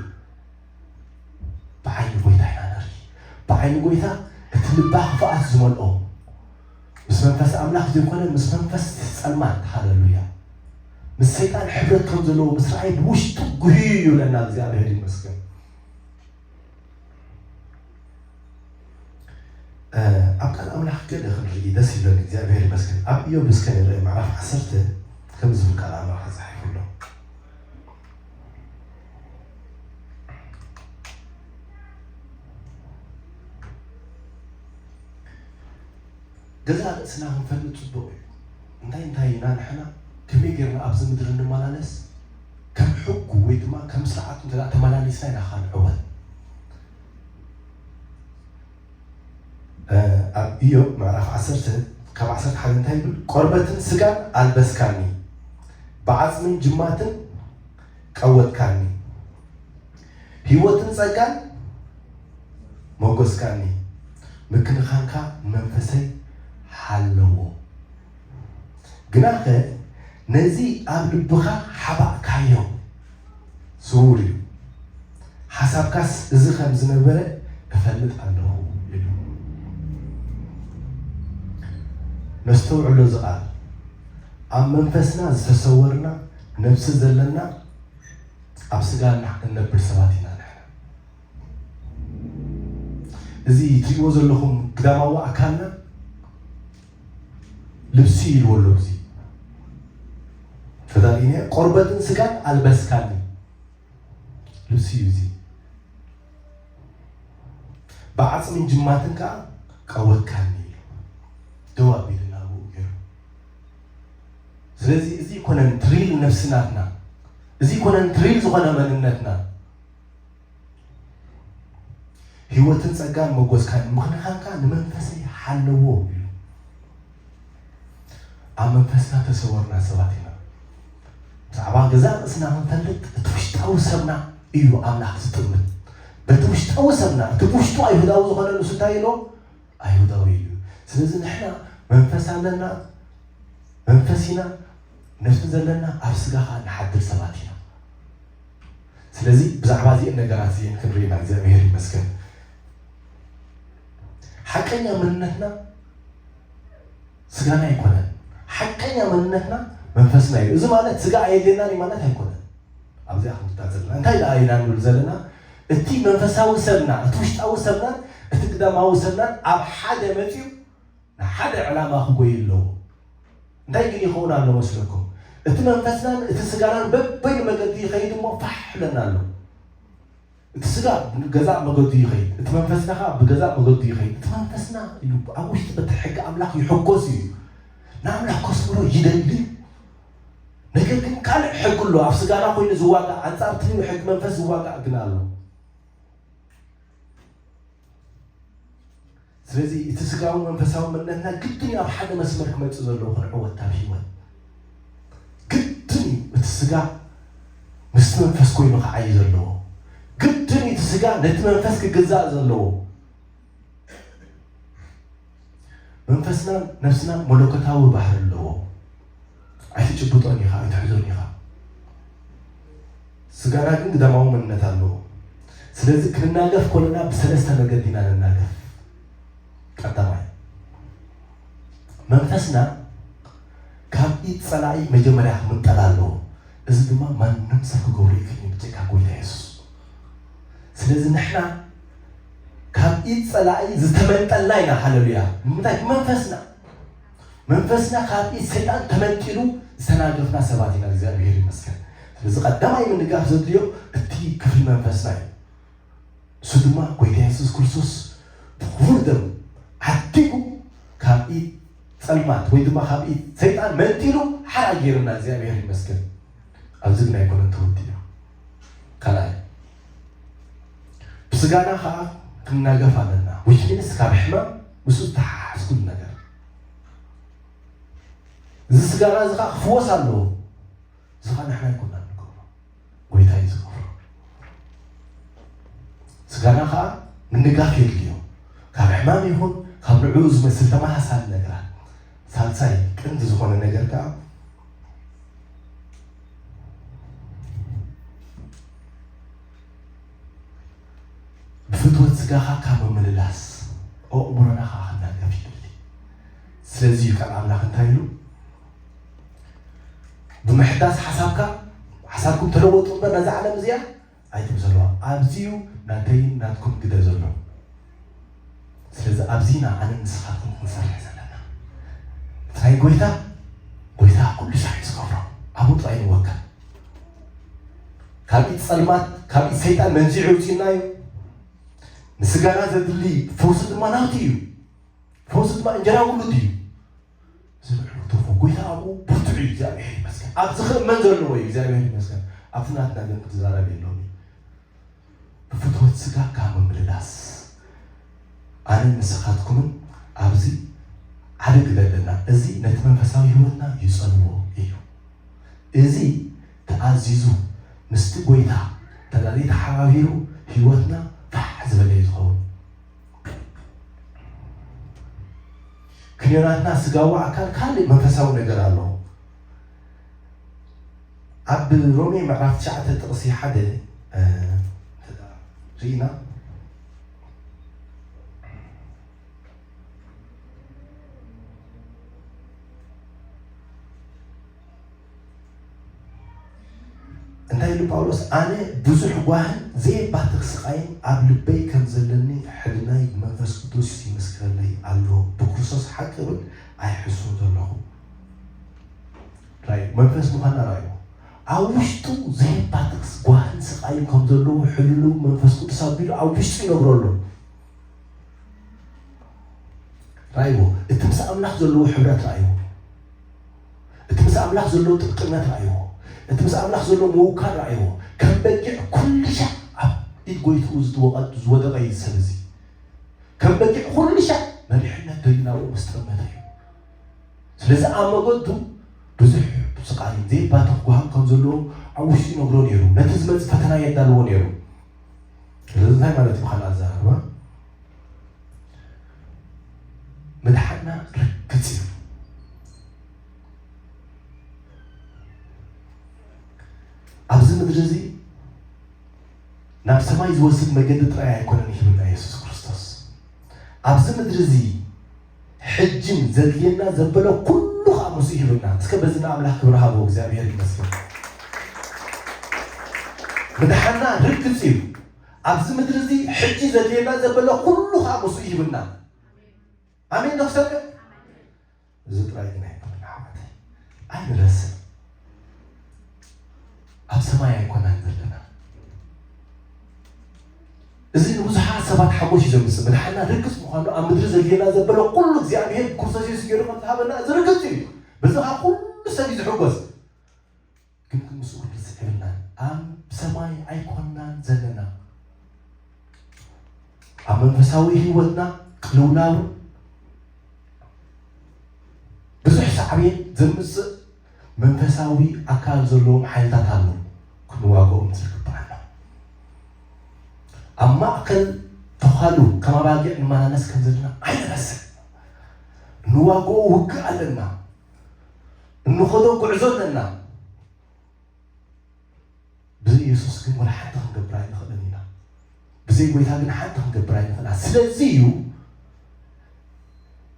ብዓይኒ ጎይታ ኢና ንርኢ። ብዓይኒ ጎይታ እቲ ልባ ክፍኣት ዝመልኦ ምስ መንፈስ ኣምላኽ ዘይኮነ ምስ መንፈስ ጸልማት፣ ሃለሉያ፣ ምስ ሰይጣን ሕብረት ከም ዘለዎ ምስ ረኣየ ብውሽጡ ጉህዩ እዩ ይብለና እግዚኣብሔር ይመስገን። ኣብ ቃል ኣምላኽ ገለ ክንርኢ ደስ ይብለኒ እግዚኣብሔር ይመስገን። ኣብ ኢዮብ እስከ ንርኢ ምዕራፍ ዓሰርተ ከም ዝብል ቃል ኣምላኽ ተጻሒፉ ኣሎ። ገዛ ርእስና ክንፈልጥ ጽቡቕ እዩ። እንታይ እንታይ ኢና ንሕና ከመይ ጌርና ኣብዚ ምድሪ እንመላለስ ከም ሕጉ ወይ ድማ ከም ስርዓቱ እንተ ተመላሊስና ኢና ኸዓ ንዕወት። ኣብ ኢዮብ ምዕራፍ ዓሰርተ ካብ ዓሰርተ ሓደ እንታይ ይብል? ቆርበትን ስጋን ኣልበስካኒ፣ ብዓጽምን ጅማትን ቀወጥካኒ፣ ህይወትን ጸጋን መጎስካኒ፣ ምክንኻንካ ንመንፈሰይ ሓለዎ። ግናኸ ነዚ ኣብ ልብኻ ሓባእካዮ ስዉር እዩ፣ ሓሳብካስ እዚ ከም ዝነበረ እፈልጥ ኣለኹ ኢሉ። ነስተውዕሎ እዚ ቃል። ኣብ መንፈስና ዝተሰወርና ነብሲ ዘለና ኣብ ስጋና እንነብር ሰባት ኢና ንሕና። እዚ ትሪእዎ ዘለኹም ግዳማዊ ኣካልና ልብሲ ኢልዎ ኣሎ። እዚ ተዳሊነ ቆርበትን ስጋን ኣልበስካኒ ልብሲ እዩ። እዚ ብዓፅምን ጅማትን ከዓ ቀወጥካኒ ኢሉ ደው ኣቢልና ብኡ ገይሩ። ስለዚ እዚ ይኮነን ትሪል ነብስናትና፣ እዚ ይኮነን ትሪል ዝኾነ መንነትና። ህይወትን ጸጋን መጎስካን ምኽንኻንካ ንመንፈሰይ ሓለዎ ኢሉ። ኣብ መንፈስና ተሰወርና ሰባት ኢና። ብዛዕባ ገዛእ ርእስና ክንፈልጥ እቲ ውሽጣዊ ሰብና እዩ ኣምላኽ ዝጥምት። በቲ ውሽጣዊ ሰብና፣ እቲ ብውሽጡ ኣይሁዳዊ ዝኾነ ንሱ እንታይ ኢሎ? ኣይሁዳዊ እዩ። ስለዚ ንሕና መንፈስ ኣለና፣ መንፈስ ኢና፣ ነፍሲ ዘለና ኣብ ስጋ ኸኣ ንሓድር ሰባት ኢና። ስለዚ ብዛዕባ እዚአን ነገራት እዚአን ክንርኢ ኢና። እግዚኣብሔር ይመስገን። ሓቀኛ መንነትና ስጋና ኣይኮነን። ሓቀኛ መንነትና መንፈስና እዩ። እዚ ማለት ስጋ ኣየድልየናን እዩ ማለት ኣይኮነን። ኣብዚኣ ክንግታጽልና እንታይ ደኣ ኢና ንብል ዘለና? እቲ መንፈሳዊ ሰብና፣ እቲ ውሽጣዊ ሰብናን እቲ ግዳማዊ ሰብናን ኣብ ሓደ መጺኡ ንሓደ ዕላማ ክጎዩ ኣለዎ። እንታይ ግን ይኸውን ኣሎ መስለኩም? እቲ መንፈስናን እቲ ስጋናን በበይኑ መገዲ ይኸይድ እሞ ፋሕ ይብለና ኣሎ። እቲ ስጋ ብገዛእ መገዱ ይኸይድ፣ እቲ መንፈስና ኸዓ ብገዛእ መገዱ ይኸይድ። እቲ መንፈስና እዩ ኣብ ውሽጢ በቲ ሕጊ ኣምላኽ ይሕጎስ እዩ፣ ንኣምላኽ ከስምሮ ይደሊ። ነገር ግን ካልእ ሕጊ ኣሎ ኣብ ስጋና ኮይኑ ዝዋጋእ፣ ኣንጻር እቲ ሕጊ መንፈስ ዝዋጋእ ግን ኣሎ። ስለዚ እቲ ስጋዊ መንፈሳዊ መንነትና ግድን እዩ ኣብ ሓደ መስመር ክመጽእ ዘለዎ፣ ክንዕወት ኣብ ህይወት ግድን እዩ። እቲ ስጋ ምስቲ መንፈስ ኮይኑ ክዓይ ዘለዎ ግድን እዩ። እቲ ስጋ ነቲ መንፈስ ክግዛእ ዘለዎ። መንፈስናን ነፍስናን መለኮታዊ ባህሪ ኣለዎ። ኣይትጭብጦን ኢኻ፣ ኣይትሕዞን ኢኻ። ስጋና ግን ግዳማዊ መንነት ኣለዎ። ስለዚ ክንናገፍ ከለና ብሰለስተ መገዲ ኢና ንናገፍ። ቀዳማይ፣ መንፈስና ካብ ኢድ ጸላኢ መጀመርያ ክምንጠል ኣለዎ። እዚ ድማ ማንም ሰብ ክገብሮ ይክእል እዩ፣ ብጀካ ጎይታ የሱስ። ስለዚ ንሕና ካብ ኢድ ጸላኢ ዝተመንጠልና ኢና። ሃለሉያ። ንምንታይ? መንፈስና መንፈስና ካብ ኢድ ሰይጣን ተመንጢሉ ዝተናገፍና ሰባት ኢና። እግዚኣብሔር ይመስገን። ስለዚ ቀዳማይ ምንጋፍ ዘድልዮ እቲ ክፍሊ መንፈስና እዩ። እሱ ድማ ጎይታ የሱስ ክርስቶስ ብክቡር ደም ዓዲጉ ካብ ኢድ ጸልማት ወይ ድማ ካብ ኢድ ሰይጣን መንጢሉ ሓራ ገይሩና። እግዚኣብሔር ይመስገን። ኣብዚ ግን ኣይኮነን ተወዲኡ። ካልኣይ፣ ብስጋና ከዓ ክንናገፍ ኣለና። Which means ካብ ሕማም ምስ ዝተሓሓዝ ኩሉ ነገር። እዚ ስጋና እዚ ከዓ ክፍወስ ኣለዎ። እዚ ከዓ ንሕና ኣይኮናን ንገብሮ፣ ጎይታ እዩ ዝገብሮ። ስጋና ከዓ ምንጋፍ የድልዮ፣ ካብ ሕማም ይኹን ካብ ንዕኡ ዝመስል ተመሳሳሊ ነገራት። ሳልሳይ ቀንዲ ዝኾነ ነገር ከዓ ብፍትወት ስጋኻ ካብ ምምልላስ ኣእምሮና ከዓ ክናገፍ ይደሊ። ስለዚ እዩ ቃል ኣምላኽ እንታይ ኢሉ? ብምሕዳስ ሓሳብካ፣ ሓሳብኩም ተለወጡ እምበር ነዛ ዓለም እዚኣ ኣይትምሰልዋ። ኣብዚ እዩ ናተይን ናትኩም ግደ ዘሎ። ስለዚ ኣብዚ ኢና ኣነን ንስኻትኩም ክንሰርሕ ዘለና። እቲ ናይ ጎይታ፣ ጎይታ ኩሉ ሻዕ እዩ ዝገብሮ። ኣብኡ ጥራይ ንወከል። ካብ ኢድ ጸልማት፣ ካብ ኢድ ሰይጣን መንዚዑ የውፅእና እዩ። ንስጋና ዘድሊ ፈውሲ ድማ ናቱ እዩ። ፈውሲ ድማ እንጀራ ውሉድ እዩ። እዚ ንዕኡ ትርፎ። ጎይታ ኣብኡ ብርቱዕ እዩ። እግዚኣብሔር ይመስገን። ኣብዚ ክእመን ዘለዎ እዩ። እግዚኣብሔር ይመስገን። ኣብቲ ናትና ግን ክትዛረብ የለውም እዩ። ብፍትወት ስጋ ካብ ምምልላስ፣ ኣነን ንስኻትኩምን ኣብዚ ሓደ ግደ ኣለና። እዚ ነቲ መንፈሳዊ ህይወትና ይጸልዎ እዩ። እዚ ተኣዚዙ ምስቲ ጎይታ ተዳሊ ተሓባቢሩ ህይወትና ፋሕ ዝበለ እዩ ዝኸውን። ክንዮናትና ስጋዊ ኣካል ካልእ መንፈሳዊ ነገር ኣለዎ። ኣብ ሮሜ ምዕራፍ ትሽዓተ ጥቕሲ ሓደ፣ እ፣ ርኢና፣ እንታይ ኢሉ ጳውሎስ? ኣነ ብዙሕ ጓህን ዘየባትኽ ስቓይን ኣብ ልበይ ከም ዘለኒ ሕልናይ ብመንፈስ ቅዱስ ይምስክረለይ ኣሎ። ብክርስቶስ ሓቂ እውን ኣይሕሱን ዘለኹ። ራእዩ መንፈስ ምዃንና ራእዩ ኣብ ውሽጡ ዘየባትኽ ጓህን ስቓይን ከም ዘለዎ ሕልኑ መንፈስ ቅዱስ ኣቢሉ ኣብ ውሽጡ ይነግሮ ኣሎ። ራእይዎ። እቲ ምስ ኣምላኽ ዘለዎ ሕብረት ራእይዎ። እቲ ምስ ኣምላኽ ዘለዎ ጥብቅነት ራእይዎ። እቲ ምስ ኣምላኽ ዘለዎ ምውካል ራእይዎ። ከም በጊዕ ኩሉ ሻዕ ኣብ ኢድ ጎይትኡ ዝወቐ-፣ ዝወደቐ እዩ ሰብ እዚ። ከም በጊዕ ኩሉ ሻዕ መሪሕነት ደይናዎ ምስ ጠመተ እዩ። ስለዚ ኣብ መገዱ ብዙሕ ስቓይ ዘይባተኽ ጓህን ከም ዘለዎ ኣብ ውሽጡ ይነግሮ ነይሩ። ነቲ ዝመጽእ ፈተና የዳልዎ ነይሩ። ስለዚ እንታይ ማለት እዩ? ብኻልእ ኣዘራርባ፣ ምድሓንና ርግጽ እዩ። ኣብዚ ምድሪ እዚ ናብ ሰማይ ዝወስድ መገዲ ጥራይ ኣይኮነን ይህብና የሱስ ክርስቶስ። ኣብዚ ምድሪ እዚ ሕጅን ዘድልየና ዘበለ ኩሉ ከዓ ምስኡ ይህብና። እስከ በዚ ንኣምላኽ ክብሪ ሃቦ፣ እግዚኣብሔር ይመስገን። ምድሓንና ርግጽ እዩ። ኣብዚ ምድሪ እዚ ሕጂ ዘድልየና ዘበለ ኩሉ ከዓ ምስኡ ይህብና። ኣሜን ዶ ክሰምዕ? እዚ ጥራይ ግን ኣይኮነን ኣሕዋተይ። ኣይንረስዕ። ኣብ ሰማይ ኣይኮናን ዘለና። እዚ ንብዙሓት ሰባት ሓጎስ እዩ ዘምጽእ። ምድሓንና ርግጽ ምዃኑ፣ ኣብ ምድሪ ዘድልየና ዘበለ ኩሉ እግዚኣብሔር ብክርስቶስ የሱስ ገይሩ ከም ዝሃበና እዚ ርግጽ እዩ። በዚ ኸዓ ኩሉ ሰብ እዩ ዝሕጎስ። ግን፣ ግን ምስኡ ርግጽ የብልናን። ኣብ ሰማይ ኣይኮናን ዘለና። ኣብ መንፈሳዊ ህይወትና ቅልውላው፣ ብዙሕ ሳዕቤን ዘምጽእ መንፈሳዊ ኣካል ዘለዎም ሓይልታት ኣለዉ። ክንዋግኦም ዝግብኣና። ኣብ ማእከል ተዃሉ ከም ኣባጊዕ ንመላለስ ከም ዘለና ኣይንረስዕ። ንዋግኦ ውግእ ኣለና፣ እንኸዶ ጉዕዞ ኣለና። ብዘይ የሱስ ግን ወላ ሓንቲ ክንገብር ኣይንኽእልን ኢና። ብዘይ ጎይታ ግን ሓንቲ ክንገብር ኣይንኽእልን። ስለዚ እዩ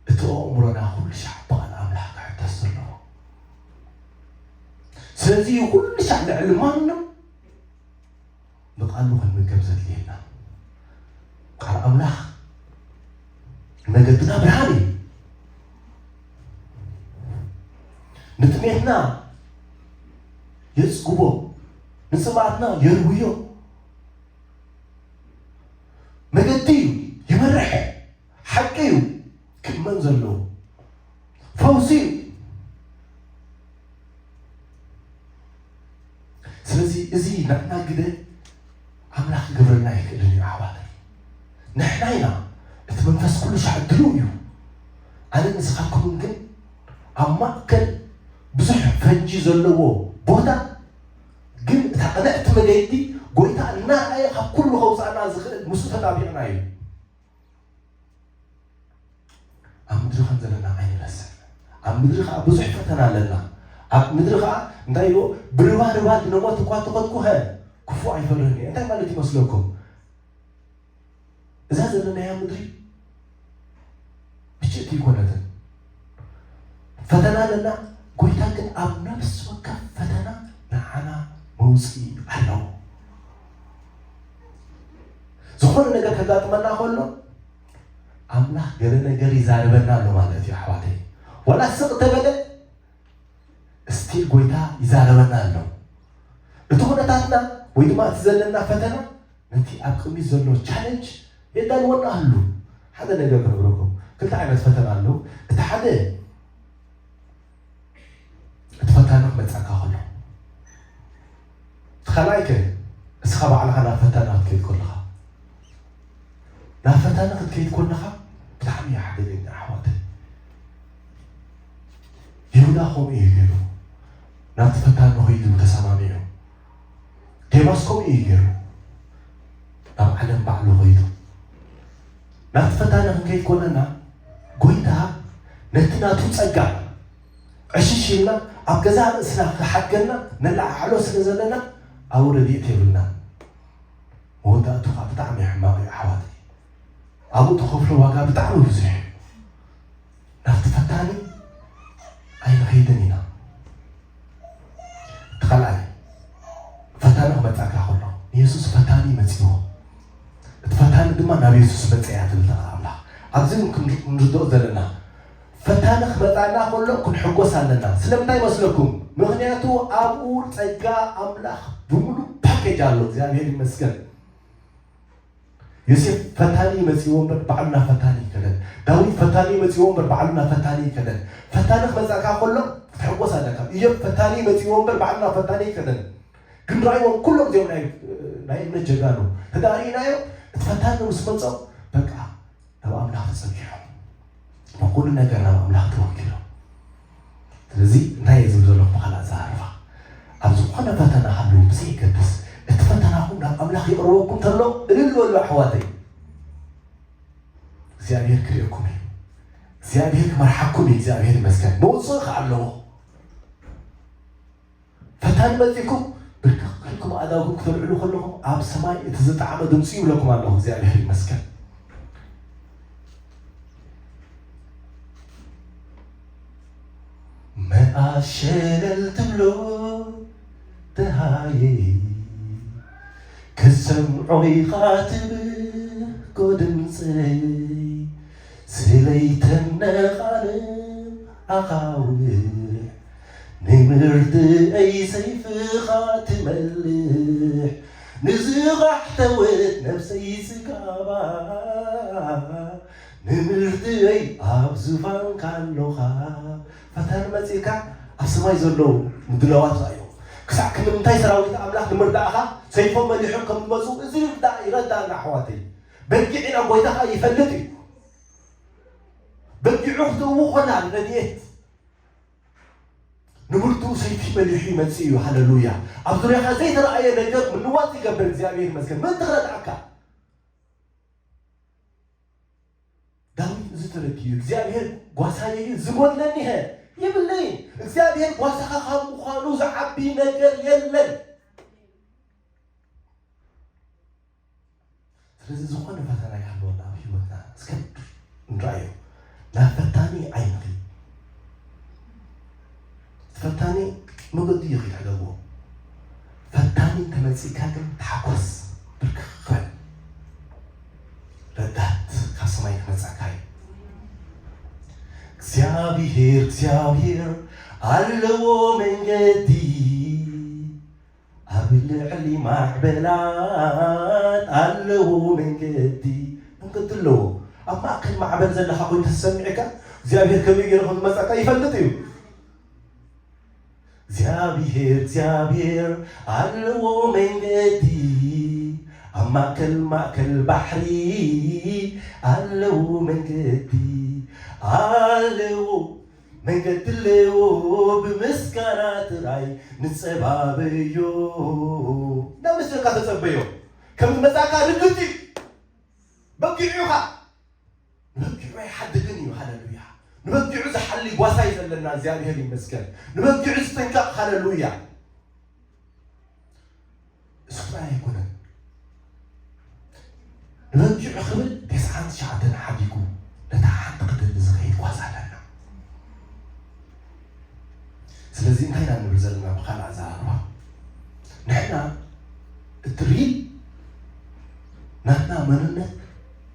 እቲ ኣእምሮና ኩሉ ሻዕ ብቓል ኣምላኽ ክሕደስ ዘለዎ። ስለዚ እዩ ኩሉ ሻዕ ልዕሊ ማንም ብቓሉ ክንምገብ ዘድልየና። ቃል ኣምላኽ ንመገድና ብርሃን እዩ፣ ንጥሜትና የጽግቦ፣ ንጽምኣትና የርውዮ። መገዲ እዩ፣ ይመርሕ፣ ሓቂ እዩ፣ ክእመን ዘለዎ ፈውሲ እዩ። ስለዚ እዚ ንሕና ግደ ኣምላኽ ክገብረልና ኣይክእልን እዩ ኣሕዋተይ። ንሕና ኢና፣ እቲ መንፈስ ኩሉ ሻዕ ድልው እዩ። ኣነ ንስኻትኩምን ግን ኣብ ማእከል ብዙሕ ፈንጂ ዘለዎ ቦታ ግን እታ ቅንዕቲ መገዲ ጎይታ እናረኣየ ካብ ኩሉ ከውፃእና ዝኽእል ምስኡ ተጣቢቕና እዩ። ኣብ ምድሪ ከም ዘለና ኣይንረስዕ። ኣብ ምድሪ ከዓ ብዙሕ ፈተና ኣለና። ኣብ ምድሪ ከዓ እንታይ ኢሉ ብርባርባ ንሞት እኳ ተኾትኩኸ ክፉእ ኣይፈርህን እየ። እንታይ ማለት ይመስለኩም? እዛ ዘለናያ ምድሪ ብጭእቲ ይኮነትን። ፈተና ኣለና። ጎይታ ግን ኣብ ነፍሲ ወከፍ ፈተና ንዓና መውፅኢ ኣለዎ። ዝኾነ ነገር ከጋጥመና ከሎ ኣምላኽ ገለ ነገር ይዛረበና ኣሎ ማለት እዩ ኣሕዋተይ። ዋላ ስቕ ተበለ ስቲል ጎይታ ይዛረበና ኣሎ። እቲ ኩነታትና ወይ ድማ እቲ ዘለና ፈተና ነቲ ኣብ ቅድሚት ዘሎ ቻለንጅ የዳልወና ኣሉ። ሓደ ነገር ክነግረኩም፣ ክልተ ዓይነት ፈተና ኣለዉ። እቲ ሓደ እቲ ፈታኒ ክመፀካ ከሎ፣ እቲ ካልኣይ ከ እስኻ ባዕልኻ ናብ ፈታኒ ክትከይድ ከለኻ። ናብ ፈታኒ ክትከይድ ከለኻ ብጣዕሚ እዩ ሓደገኛ ኣሕዋተይ። ይሁዳ ከምኡ እዩ ገይሩ፣ ናብቲ ፈታኒ ከይዱ ተሰማሚዑ። ዴማስ ከምኡ እዩ ገይሩ፣ ናብ ዓለም ባዕሉ ከይዱ። ናብቲ ፈታኒ ክንከይድ ከለና ጎይታ ነቲ ናቱ ጸጋ ዕሽሽ ኢልና ኣብ ገዛእ ርእስና ክሓድገና ነለዓዕሎ ስለ ዘለና ኣብኡ ረድኤት የብልና። መወዳእቱ ከዓ ብጣዕሚ ሕማቕ እዩ ኣሕዋተይ። ኣብኡ ትኸፍሎ ዋጋ ብጣዕሚ ብዙሕ እዩ። ናብቲ ፈታኒ ኣይንኸይድን ኢና። እቲ ካልኣይ ፈታኒ ክመጻካ ከሎ ንየሱስ ፈታኒ መጺዎ። እቲ ፈታኒ ድማ ናብ የሱስ መጸያ ትብል ተቓ ኣምላኽ። ኣብዚ እውን ክንር- ክንርድኦ ዘለና ፈታኒ ክመጻና ከሎ ክንሕጎስ ኣለና። ስለምንታይ መስለኩም? ምኽንያቱ ኣብኡ ጸጋ ኣምላኽ ብምሉእ ፓኬጅ ኣሎ። እግዚኣብሔር ይመስገን። ዮሴፍ ፈታኒ መጺዎ እምበር ባዕሉ ናብ ፈታኒ ይከደን። ዳዊት ፈታኒ መጺዎ እምበር ባዕሉ ናብ ፈታኒ ይከደን። ፈታኒ ክመጻካ ከሎ ክትሕጎስ ኣለካ። ኢዮብ ፈታኒ መጺዎ እምበር ባዕሉ ናብ ፈታኒ ይከደን። ግን ራእይዎም ኩሎም እዚኦም ናይ ናይ እምነት ጀጋኑ ተዳሪእናዮ። እቲ ፈታኒ ምስ መጾም በቃ ናብ ኣምላኽ ተጸጊዖም። ንኹሉ ነገር ናብ ኣምላኽ ተወኪሎም። ስለዚ እንታይ እየ ዝብል ዘለኹ ብኻልእ ኣዘራርባ ኣብ ዝኾነ ፈተና ሃለዉ ብዘየገድስ እቲ ፈተናኹም ናብ ኣምላኽ ይቕርበኩም ተሎ እልል በሉ ኣሕዋተይ። እግዚኣብሔር ክርእየኩም እዩ። እግዚኣብሔር ክመርሓኩም እዩ። እግዚኣብሔር ይመስገን። መውፅኢ ከዓ ኣለዎ። ፈታኒ መፂእኩም ብርክኽ ኢልኩም ኣእዳውኩም ክተልዕሉ ከለኹም ኣብ ሰማይ እቲ ዝጠዓመ ድምፂ ይብለኩም ኣለኹ። እግዚኣብሔር ይመስገን። መኣሸለል ትብሎ ደሃየ ክሰምዖ ኢኻ ትብል ጎድምፀይ ስለይተነቓነ ኣኻውሕ ንምርድእይ ሰይፍኻ ትመልሕ ንዝቓሕተወት ነብሰይ ስጋባ ንምርድእይ ኣብ ዙፋንካ ኣሎኻ። ፈታኒ መጺእካ ኣብ ሰማይ ዘለዉ ምድላዋት ረኣዮም። ክሳዕ ክንምንታይ ሰራዊት ኣምላኽ ንምርዳእኻ ሰይፎም መሊሖም ከም ዝመጹ እዚ ይርዳእ ይረዳእና ኣሕዋተይ። በጊዕ ኢና ጎይታ ኸኣ ይፈልጥ እዩ። በጊዑ ክትእዊ ኾና ረድኤት ንምርድኡ ሰይፊ መሊሑ ይመጽእ እዩ። ሃለሉያ። ኣብ ዙርያኻ ዘይተረኣየ ነገር ምልዋጥ ይገብር እግዚኣብሔር ይመስገን። ምእንቲ ክረድኣካ ዳዊት እዚ ትርክ እዩ እግዚኣብሔር ጓሳየ እዩ ዝጎድለኒ ሀ የብለይን። እግዚኣብሔር ጓሳኻ ካብ ምዃኑ ዝዓቢ ነገር የለን። ስለዚ ዝኾነ ፈተና ይሃለወና ኣብ ህይወትና እስከ ንርኣዮ። ናብ ፈታኒ ኣይንኺ። ፈታኒ መገዱ እዩ ክሕደጎ። ፈታኒ እንተመጺእካ ግን ተሓጎስ፣ ብርክኽ በል። ረዳት ካብ ሰማይ ክመጻካ እዩ። እግዚኣብሔር እግዚኣብሔር ኣለዎ መንገዲ፣ ኣብ ልዕሊ ማዕበላት ኣለዎ መንገዲ። መንገዲ ኣለዎ። ኣብ ማእከል ማዕበል ዘለኻ ኮይኑ ተሰሚዕካ እግዚኣብሔር ከመይ ገይሩ ከም ዝመጻካ ይፈልጥ እዩ። እግዚኣብሔር እግዚኣብሔር ኣለዎ መንገዲ፣ ኣብ ማእከል ማእከል ባሕሪ ኣለዎ መንገዲ፣ ኣለዎ መንገዲ ኣለዎ፣ ብምስጋና ጥራይ ንጸባበዮ። ናብ ምስልካ ተጸበዮ። ከም ዝመጻካ ርግጽ እዩ። በጊዑ ኢኻ። ንበጊዑ ኣይሓድግን እዩ። ሃለሉያ። ንበጊዑ ዝሓሊ ጓሳ እዩ ዘለና። እግዚኣብሔር ይመስገን። ንበጊዑ ዝጥንቀቕ። ሃለሉያ። እሱ ጥራይ ኣይኮነን። ንበጊዑ ክብል ተስዓን ትሽዓተን ሓዲጉ ነታ ሓንቲ ክደሊ ዝኸይድ ጓሳ ኣለና። ስለዚ እንታይ ኢና ንብል ዘለና? ብኻልእ ኣዘራርባ ንሕና እቲ ሪል ናትና መንነት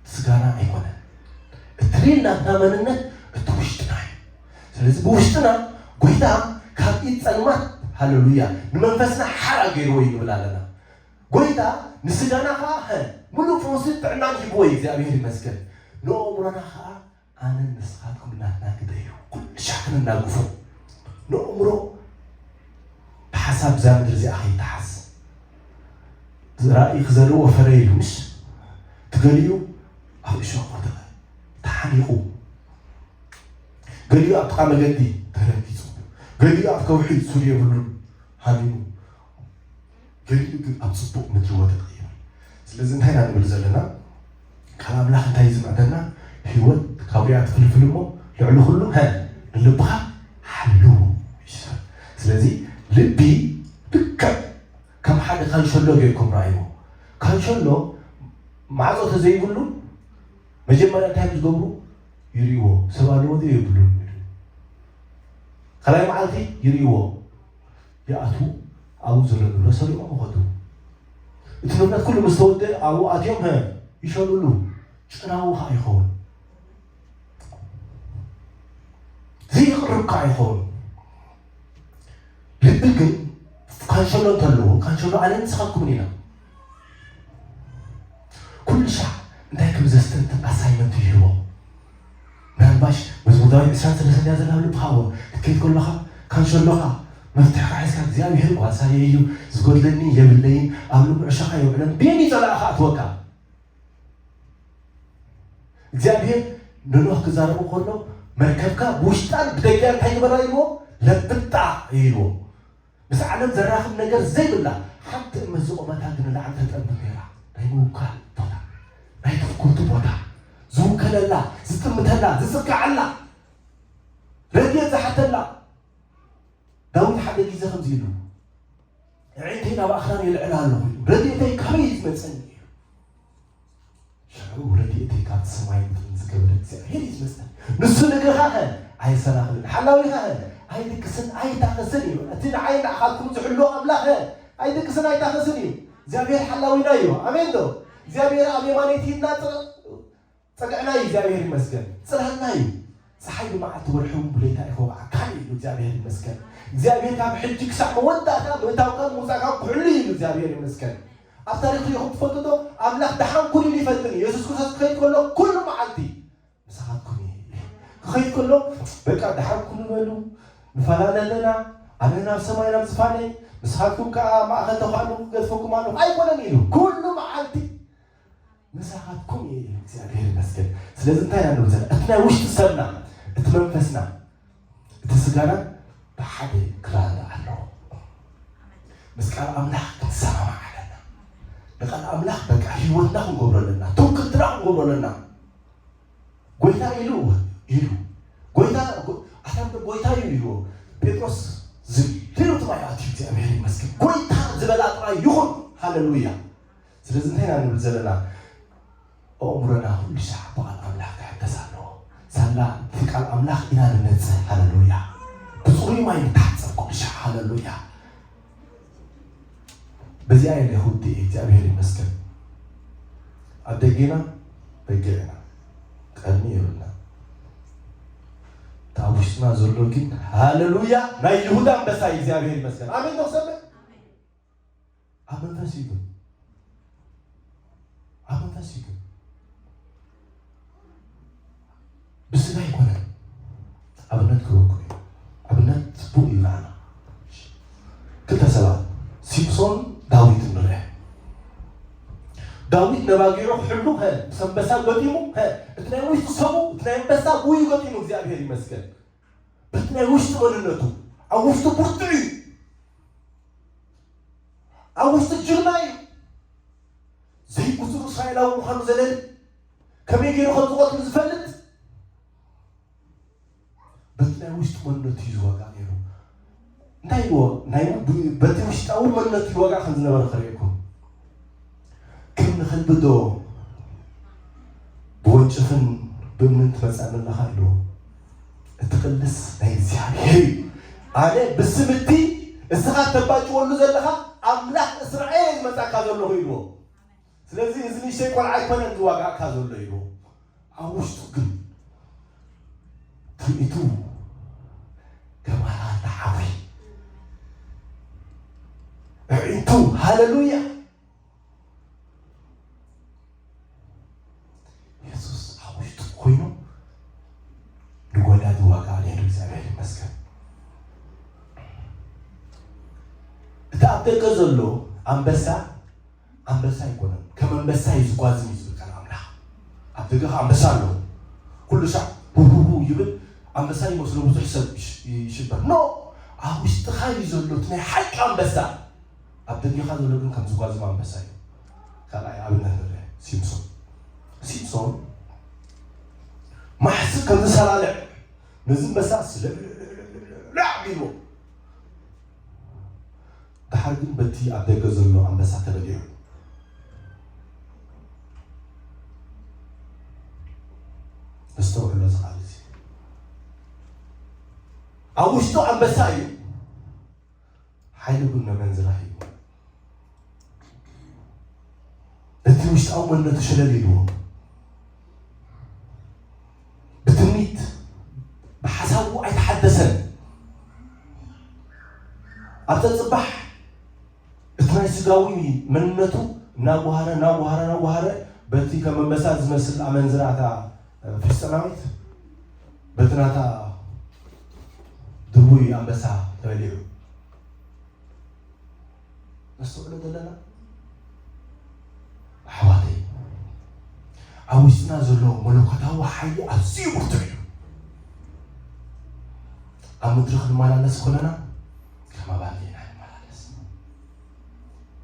ስጋና ኣይኮነን። እቲ ሪል ናትና መንነት እቲ ውሽጥና እዩ። ስለዚ ብውሽጥና ጎይታ ካብ ኢድ ጸልማት፣ ሃለሉያ፣ ንመንፈስና ሓራ ገይርዎ እዩ ንብል ኣለና። ጎይታ ንስጋና ኸዓ ሀ፣ ሙሉእ ፈውሲ ጥዕናን ሂብዎ እዩ፣ እግዚኣብሔር ይመስገን። ንኣእምሮና ኸዓ ኣነን ንስኻትኩም ናትና ግደ እዩ። ኩሉ ሻዕ ክንናግፎ። ንኣእምሮ ብሓሳብ እዛ ምድሪ እዚኣ ከይተሓዝ። ዝራእይ ክዘርዎ ፈረ ኢሉ፣ ምሽ? እቲ ገሊኡ ኣብ እሾኽ ወደቐ፣ ተሓኒቑ። ገሊኡ ኣብ ጥቓ መገዲ ተረጊጹ። ገሊኡ ኣብ ከውሒ ሱር የብሉን ሃሚሙ። ገሊኡ ግን ኣብ ጽቡቕ ምድሪ ወደቐ ይብል። ስለዚ እንታይ ኢና ንብል ዘለና? ቃል ኣምላኽ እንታይ እዩ ዝምዕደና? ህይወት ካብ ሪኣ ትፍልፍል እሞ ልዕሊ ኩሉ፣ ሀ፣ ንልብኻ ሓልው። ስለዚ ልቢ ልክዕ ከም ሓደ ካንሸሎ ጌርኩም ረኣይዎ። ካንሸሎ ማዕጾ ተዘይብሉ መጀመርያ እንታይ እዮም ዝገብሩ? ይርእይዎ። ሰብ ኣለዎ ድዩ የብሉን? ካልኣይ መዓልቲ ይርእይዎ። ይኣትዉ፣ ኣብኡ ዘሎ ንብረት ሰሪቖም ይኸዱ። እቲ ንብረት ኩሉ ምስ ተወደአ ኣብኡ ኣትዮም፣ ሀ፣ ይሸኑሉ። ጨናዊ ኸዓ ይኸውን። ዘይቕርብ ከዓ ይኸውን። ልቢ ግን ካንሸሎ እንተለዎ፣ ካንሸሎ ኣነን ንስኻትኩምን ኢና። ኩሉ ሻዕ እንታይ ከም ዘስተንትን ኣሳይመንት ይህቦ። ምናልባሽ መዝሙር ዳዊት ዕስራን ሰለስተን እያ ዘላ ኣብ ልብኻ እወ። ክትከይድ ከለኻ ካንሸሎኻ መፍትሕኻ ሒዝካ እግዚኣብሔር ጓሳየ እዩ፣ ዝጎድለኒ የብለይን፣ ኣብ ልሙዕ ሻኻ የውዕለን፣ ብየን እዩ ጸላእኻ ኣትወካ። እግዚኣብሔር ንኖህ ክዛረቡ ከሎ መርከብካ ብውሽጣን ብደጊኣን እንታይ ግበራ ኢልዎ? ለብጣ ኢልዎ። ምስ ዓለም ዘራኽብ ነገር ዘይብላ ሓንቲ እምነት ዝቖመታ ግን ንላዕሊ ተጠምት ነይራ። ናይ ምውካል ቦታ፣ ናይ ትፍኩርቲ ቦታ፣ ዝውከለላ፣ ዝጥምተላ፣ ዝጽግዓላ፣ ረድኤት ዝሓተላ። ዳዊት ሓደ ግዜ ከምዚ ኢሉ፣ ኣዒንተይ ናብ ኣኽራን የልዕላ ኣለኹ፣ ረድኤተይ ካበይ እዩ ዝመጸኒ? ኢሉ። ሽዑ ረድኤተይ ካብቲ ሰማይ ምድርን ዝገበረ እግዚኣብሔር እዩ ዝመጸኒ። ንሱ ንእግርኻ ኸ ኣይሰናኽልን፣ ሓላዊኻ ኸ ኣይድቅስን ኣይታኸስን እዩ። እቲ ንዓይ ንዓኻትኩም ዝሕሉ ኣምላኽ ኸ ኣይድቅስን ኣይታኸስን እዩ። እግዚኣብሔር ሓላዊና እዩ። ኣሜን ዶ? እግዚኣብሔር ኣብ የማነይቲ ኢድና ጥረ-፣ ጸግዕና እዩ። እግዚኣብሔር ይመስገን። ጽላልና እዩ። ጸሓይ ብመዓልቲ ወርሒ እውን ብለይታ ኣይኸውዓካን እዩ። እግዚኣብሔር ይመስገን። እግዚኣብሔር ካብ ሕጂ ክሳዕ መወዳእታ ምእታውካን ምውጻእካን ክሕሉ እዩ። እግዚኣብሔር ይመስገን። ኣብ ታሪኽ ርኢኹም ትፈልጡ ዶ? ኣምላኽ ደሓን ኩኑ ኢሉ ይፈልጥን እዩ። የሱስ ክርስቶስ ክኸይድ ከሎ ኩሉ መዓልቲ ምሳኻትኩም እየ። ክኸይድ ከሎ በቃ ደሓን ኩኑ በሉ፣ ንፈላለ ኣለና፣ ኣነ ናብ ሰማይ ናብ ዝፋነይ፣ ንስኻትኩም ከኣ ማእኸል ተዃሉ ክገድፈኩም ኣለኹ ኣይኮነን ኢሉ። ኩሉ መዓልቲ ምሳኻትኩም እየ ኢሉ። እግዚኣብሔር ይመስገን። ስለዚ እንታይ ኢና ንብል ዘለና? እቲ ናይ ውሽጢ ሰብና፣ እቲ መንፈስና፣ እቲ ስጋና ብሓደ ክረዳዳእ ኣለዎ። ምስ ቃል ኣምላኽ ክንሰማማዕ ኣለና። ንቃል ኣምላኽ በቃ ህይወትና ክንገብሮ ኣለና። ትውክልትና ክንገብሮ ኣለና። ጎይታ ኢሉ ኢሉ ጎይታ ኣታም ጎይታ እዩ ኢሉ ጴጥሮስ ዝሊሩ ጥራይ ኣትዩ እግዚኣብሔር ይመስገን። ጎይታ ዝበላ ጥራይ ይኹን። ሃለሉያ። ስለዚ እንታይ ኢና ንብል ዘለና? ኣእምሮና ኩሉ ሻዕ ብቃል ኣምላኽ ክሕደስ ኣለዎ። ሳላ እቲ ቃል ኣምላኽ ኢና ንመጽእ። ሃለሉያ። ብፅሩይ ማይ ንታሓፀብ ኩሉ ሻዕ። ሃለሉያ። በዚኣ የለ ሁዲ እግዚኣብሔር ይመስገን። ኣብ ደጌና በጊዕና ቀድሚ የብልና። እታ ኣብ ውሽጥና ዘሎ ግን ሃለሉያ ናይ ይሁዳ ኣንበሳ እዩ። እግዚኣብሔር ይመስገን። ኣሜን። ተሰምዕ ኣብ መንፈስ እዩ ግን ኣብ መንፈስ እዩ ግን ብስጋ ኣይኮነን። ኣብነት ክበኩ እዩ። ኣብነት ጽቡቅ እዩ ንዓና። ክልተ ሰባት ሲምሶን ዳዊት ንርአ። ዳዊት ነባጊዑ ክሕሉ ከ ምስ ኣንበሳ ገጢሙ ከ እቲ ናይ ውሽጢ ሰቡ እቲ ናይ ኣንበሳ ብኡ ገጢሙ እግዚኣብሔር ይመስገን። በቲ ናይ ውሽጢ መንነቱ ኣብ ውሽጡ ብርቱዕ እዩ። ኣብ ውሽጡ ጅግና እዩ። ዘይብዙር እስራኤላዊ ምዃኑ ዘለኒ ከመይ ገይሩ ከም ዝቐትሉ ዝፈልጥ በቲ ናይ ውሽጢ መንነቱ እዩ ዝዋጋእ ነይሩ። እንታይ ይዎ ናይ በቲ ውሽጣዊ መንነቱ ይዋጋእ ከም ዝነበረ ከርእየኩም ከም ንኸልቢ ዶ ብወንጭፍን ብእምንን ትመጻኒ ኣለኻ ኣለዎ። እቲ ቅልስ ናይ እግዚኣብሔር እዩ። ኣነ ብስም እቲ እስኻ ተባጭወሉ ዘለኻ ኣምላኽ እስራኤል እዩ ዝመጻካ ዘለኹ ኢልዎ። ስለዚ እዚ ንእሽተይ ቆልዓ ኣይኮነን ዝዋጋእካ ዘሎ ኢልዎ። ኣብ ውሽጡ ግን ትርኢቱ ከም ኣራታ ሓዊ ኣዒንቱ ሃለሉያ የሱስ ኣብ ውሽጡ ኮይኑ ንጎዳ ዝዋጋ ነይሩ እግዚኣብሔር ይመስገን። እቲ ኣብ ደገ ዘሎ ኣንበሳ ኣንበሳ ኣይኮነን፣ ከም ኣንበሳ እዩ ዝጓዝም እዩ ዝብል ቃል ኣምላኽ። ኣብ ደገ ኣንበሳ ኣሎ ኩሉ ሳዕ ሁሁሁ ይብል ኣንበሳ ይመስሎ ብዙሕ ሰብ ይሽበር ኖ ኣብ ውሽጥኻ እዩ ዘሎ እቲ ናይ ሓቂ ኣንበሳ። ኣብ ደገኻ ዘሎ ግን ከም ዝጓዝም ኣንበሳ እዩ። ካልኣይ ኣብነት ንርአ ሲምሶን። ሲምሶን ማሕሲ ከም ዝሰላልዕ ነዚ ኣንበሳ ስለዕ ቢልዎ። ደሓር ግን በቲ ኣብ ደገ ዘሎ ኣንበሳ ተበሊዑ። ነስተውዕሎ እዚ ቃል እዚ ኣብ ውሽጡ ኣንበሳ እዩ። ሓይሊ ግን ነመንዝራ ሂቡ ነቲ ውሽጣዊ መንነቱ ሸለል ኢልዎ ብትምኒት ብሓሳቡ ኣይተሓደሰን። ኣብ ተፅባሕ እቲ ናይ ስጋዊ መንነቱ እናጓሃረ እናጓሃረ እናጓሃረ በቲ ከም ኣንበሳ ዝመስል ኣመንዝራታ ፍልስጤማዊት በቲ ናታ ድውይ ኣንበሳ ተበሊዑ። ነስተውዕሎ ዘለና ኣሕዋተይ ኣብ ውሽጥና ዘሎ መለኮታዊ ሓይሊ ኣዝዩ ብርቱዕ እዩ። ኣብ ምድሪ ክንመላለስ ኮለና ከም ኣባል ኢና ንመላለስ፣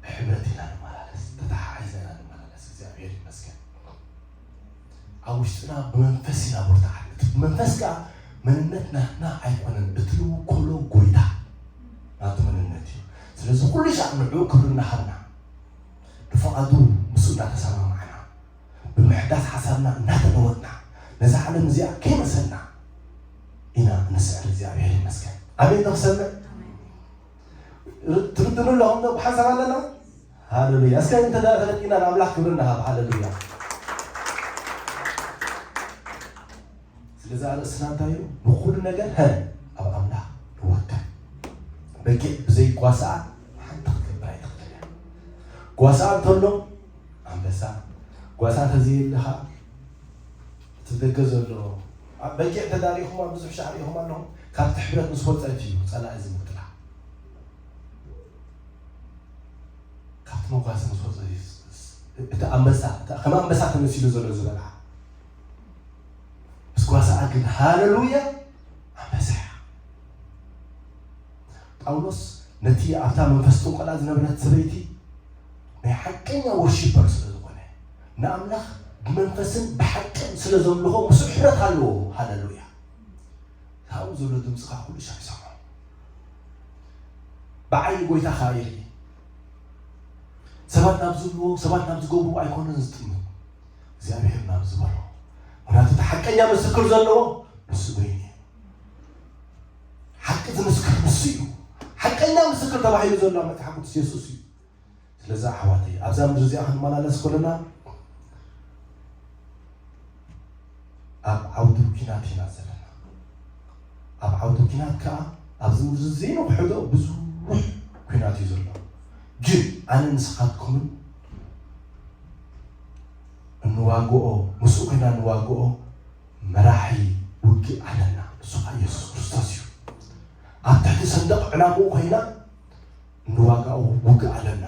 ብሕብረት ኢና ንመላለስ፣ ተተሓሒዝና ኢና ንመላለስ። እግዚኣብሔር ይመስገን። ኣብ ውሽጥና ብመንፈስ ኢና ብርቱዓት። እቲ ብመንፈስ ከኣ መንነት ናትና ኣይኮነን፣ እቲ ልውከሎ ጎይታ ናቱ መንነት እዩ። ስለዚ ኩሉ ሻዕ ንዕኡ ክብሪ እናሃብና ብፍቓዱ ምስኡ እናተሰማማዕና ብምሕዳስ ሓሳብና እናተለወጥና ነዛ ዓለም እዚኣ ከይመሰልና ኢና ንስዕር። እግዚኣብሔር ይመስገን። ኣሜን። ተክሰምዕ ትርድኑ ኣለኹም ዶ? ብሓንሳብ ኣለና። ሃሌሉያ። እስከ እንተ ተረዲእና ንኣምላኽ ክብሪ ንሃብ። ሃሌሉያ። ስለዚ ኣርእስትና እንታይ እዩ? ንኹሉ ነገር ሀ ኣብ ኣምላኽ ንወከል። በጊዕ ብዘይ ጓሳኣ ሓንቲ ክትገብር ኣይትኽእልን እያ። ጓሳኣ እንተሎ ኣንበሳ፣ ጓሳ እንተዘየለ ኸኣ እቲ ደገ ዘሎ ኣብ በጊዕ ተዳሪኹማ ብዙሕ ሻዕ ርኢኹም ኣለኹም። ካብቲ ሕብረት ምስ ወፀት እዩ ፀላኢ ዝምጥላ። ካብቲ መጓሰ ምስ ወፀት እዩ እቲ ኣንበሳ ከም ኣንበሳ ተመሲሉ ዘሎ ዝበልዓ ምስ ጓሳኣ ግን ሃለሉያ ኣንበሳ እያ። ጳውሎስ ነቲ ኣብታ መንፈስ ጥንቆላ ዝነበረት ሰበይቲ ናይ ሓቀኛ ወርሺፐር ስለ ዝኾነ ንኣምላኽ ብመንፈስን ብሓቅን ስለ ዘምልኾ ምስኡ ሕብረት ኣለዎ። ሃለሉያ። ካብኡ ዘሎ ድምፂ ከዓ ኩሉ ሻዕ ይሰምዖ። ብዓይኒ ጎይታ ከዓ ይርኢ። ሰባት ናብ ዝብልዎ፣ ሰባት ናብ ዝገብርዎ ኣይኮነን ዝጥምት፣ እግዚኣብሔር ናብ ዝበሎ። ምክንያቱ እቲ ሓቀኛ ምስክር ዘለዎ ንሱ በይኑ እዩ። ሓቂ ዝምስክር ንሱ እዩ። ሓቀኛ ምስክር ተባሂሉ ዘሎ ኣብ መጽሓፍ ቅዱስ የሱስ እዩ። ስለዚ ኣሕዋተይ ኣብዛ ምድሪ እዚኣ ክንመላለስ ከለና ኣብ ዓውዲ ኲናት ኢና ዘለና። ኣብ ዓውዲ ኲናት ከዓ ኣብዚ ምድሪ ዘይነውሕዶ ብዙሕ ኲናት እዩ ዘሎ። ግን ኣነ ንስኻትኩምን እንዋግኦ፣ ምስኡ ኮይና እንዋግኦ መራሒ ውግእ ኣለና። ንሱ ከዓ ኢየሱስ ክርስቶስ እዩ። ኣብ ትሕቲ ሰንደቕ ዕላምኡ ኮይና እንዋጋኦ ውግእ ኣለና።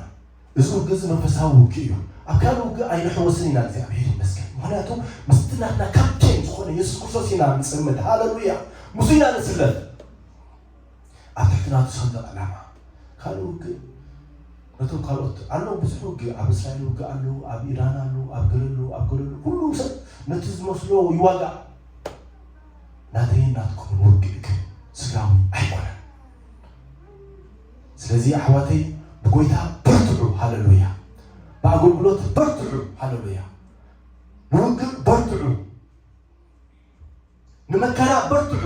እዚ ውግእ እዚ መንፈሳዊ ውግእ እዩ። ኣብ ካልእ ውግእ ኣይንሕወስን ኢና፣ እግዚኣብሔር ይመስገን። ምክንያቱ ምስቲ ናትና ካፕቴን ዝኾነ የሱስ ክርስቶስ ኢና ንጽምድ። ሃለሉያ። ምስኡ ኢና ንስለፍ። ኣብ ትሕቲ ናቱ ሰንደቕ ዕላማ። ካልእ ውግእ ነቶም ካልኦት ኣለዉ፣ ብዙሕ ውግእ፣ ኣብ እስራኤል ውግእ ኣለዉ፣ ኣብ ኢራን ኣለዉ፣ ኣብ ገለ ኣለዉ፣ ኣብ ገለ ኣለዉ። ኩሉ ሰብ ነቲ ዝመስሎ ይዋጋእ። ናተይን ናትኩምን ውግእ ግን ስጋዊ ኣይኮነን። ስለዚ ኣሕዋተይ ብጎይታ በርትዑ፣ ሃለሉያ። ብኣገልግሎት በርትዑ፣ ሃለሉያ። ንውግእ በርትዑ፣ ንመከራ በርትዑ።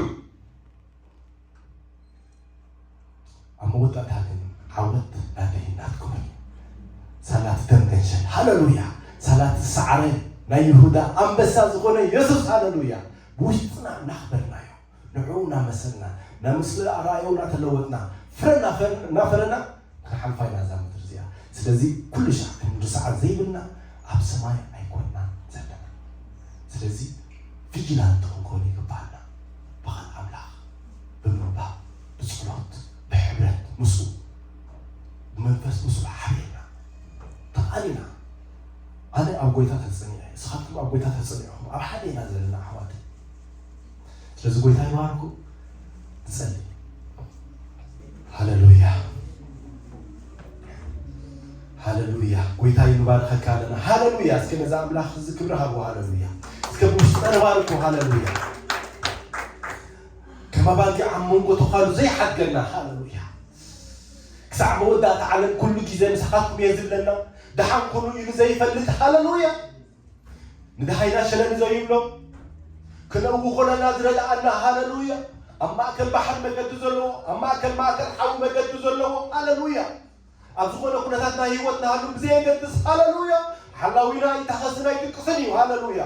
ኣብ መወዳእታ ግን ዓወት ናተይን ናትኩምን እዩ። ሳላ እቲ ደም ገንሸል፣ ሃለሉያ። ሳላ እቲ ሳዕረ ናይ ይሁዳ ኣንበሳ ዝኾነ የሱስ፣ ሃለሉያ። ብውሽጥና እናኽበርናዮ፣ ንዕኡ እናመሰልና፣ ናብ ምስሊ ኣረኣዮ እናተለወጥና፣ ፍረ እናፈር-፣ እናፈረና ክንሓልፋ ኢና እዛ ምድሪ እዚኣ። ስለዚ ኩሉ ሻዕ ክንርስዓ ዘይብልና ኣብ ሰማይ ኣይኮንናን ዘለና። ስለዚ ቪጂላንት ክንኮን ይግባኣና። ብቓል ኣምላኽ ብምንባብ፣ ብጸሎት፣ ብሕብረት ምስኡ፣ ብመንፈስ ምስኡ ሓቢርና፣ ተቓኒና። ኣነ ኣብ ጎይታ ተጸኒዐ፣ ንስኻትኩም ኣብ ጎይታ ተጸኒዕኹም፣ ኣብ ሓደ ኢና ዘለና ኣሕዋተይ። ስለዚ ጎይታ ይባርኩ። ንጸሊ። ሃለሉያ፣ ሃለሉያ። ጎይታ ይባርኸካ ኣለና። ሃለሉያ። እስኪ ነዛ ኣምላኽ እዚ ክብሪ ሃብዎ። ሃለሉያ። እስከ ብውሽጥና ንባርኮ። ሃለሉያ። ከም ኣባጊዕ ኣብ መንጎ ተዃሉ ዘይሓድገና። ሃለሉያ። ክሳዕ መወዳእታ ዓለም ኩሉ ግዜ ምሳኻትኩም እየ ዝብለና። ደሓን ኩኑ ኢሉ ዘይፈልጥ። ሃለሉያ። ንደሃይና ሸለል ዘይብሎ፣ ክነእዊ ኮነና ዝረድኣና። ሃለሉያ። ኣብ ማእከል ባሕሪ መገዲ ዘለዎ፣ ኣብ ማእከል ማእከል ሓዊ መገዲ ዘለዎ። ሃለሉያ። ኣብ ዝኾነ ኩነታት ናይ ህይወት ንሃሉ ብዘየገድስ። ሃለሉያ። ሓላዊና ኣይታኸስን ኣይድቅስን እዩ። ሃለሉያ።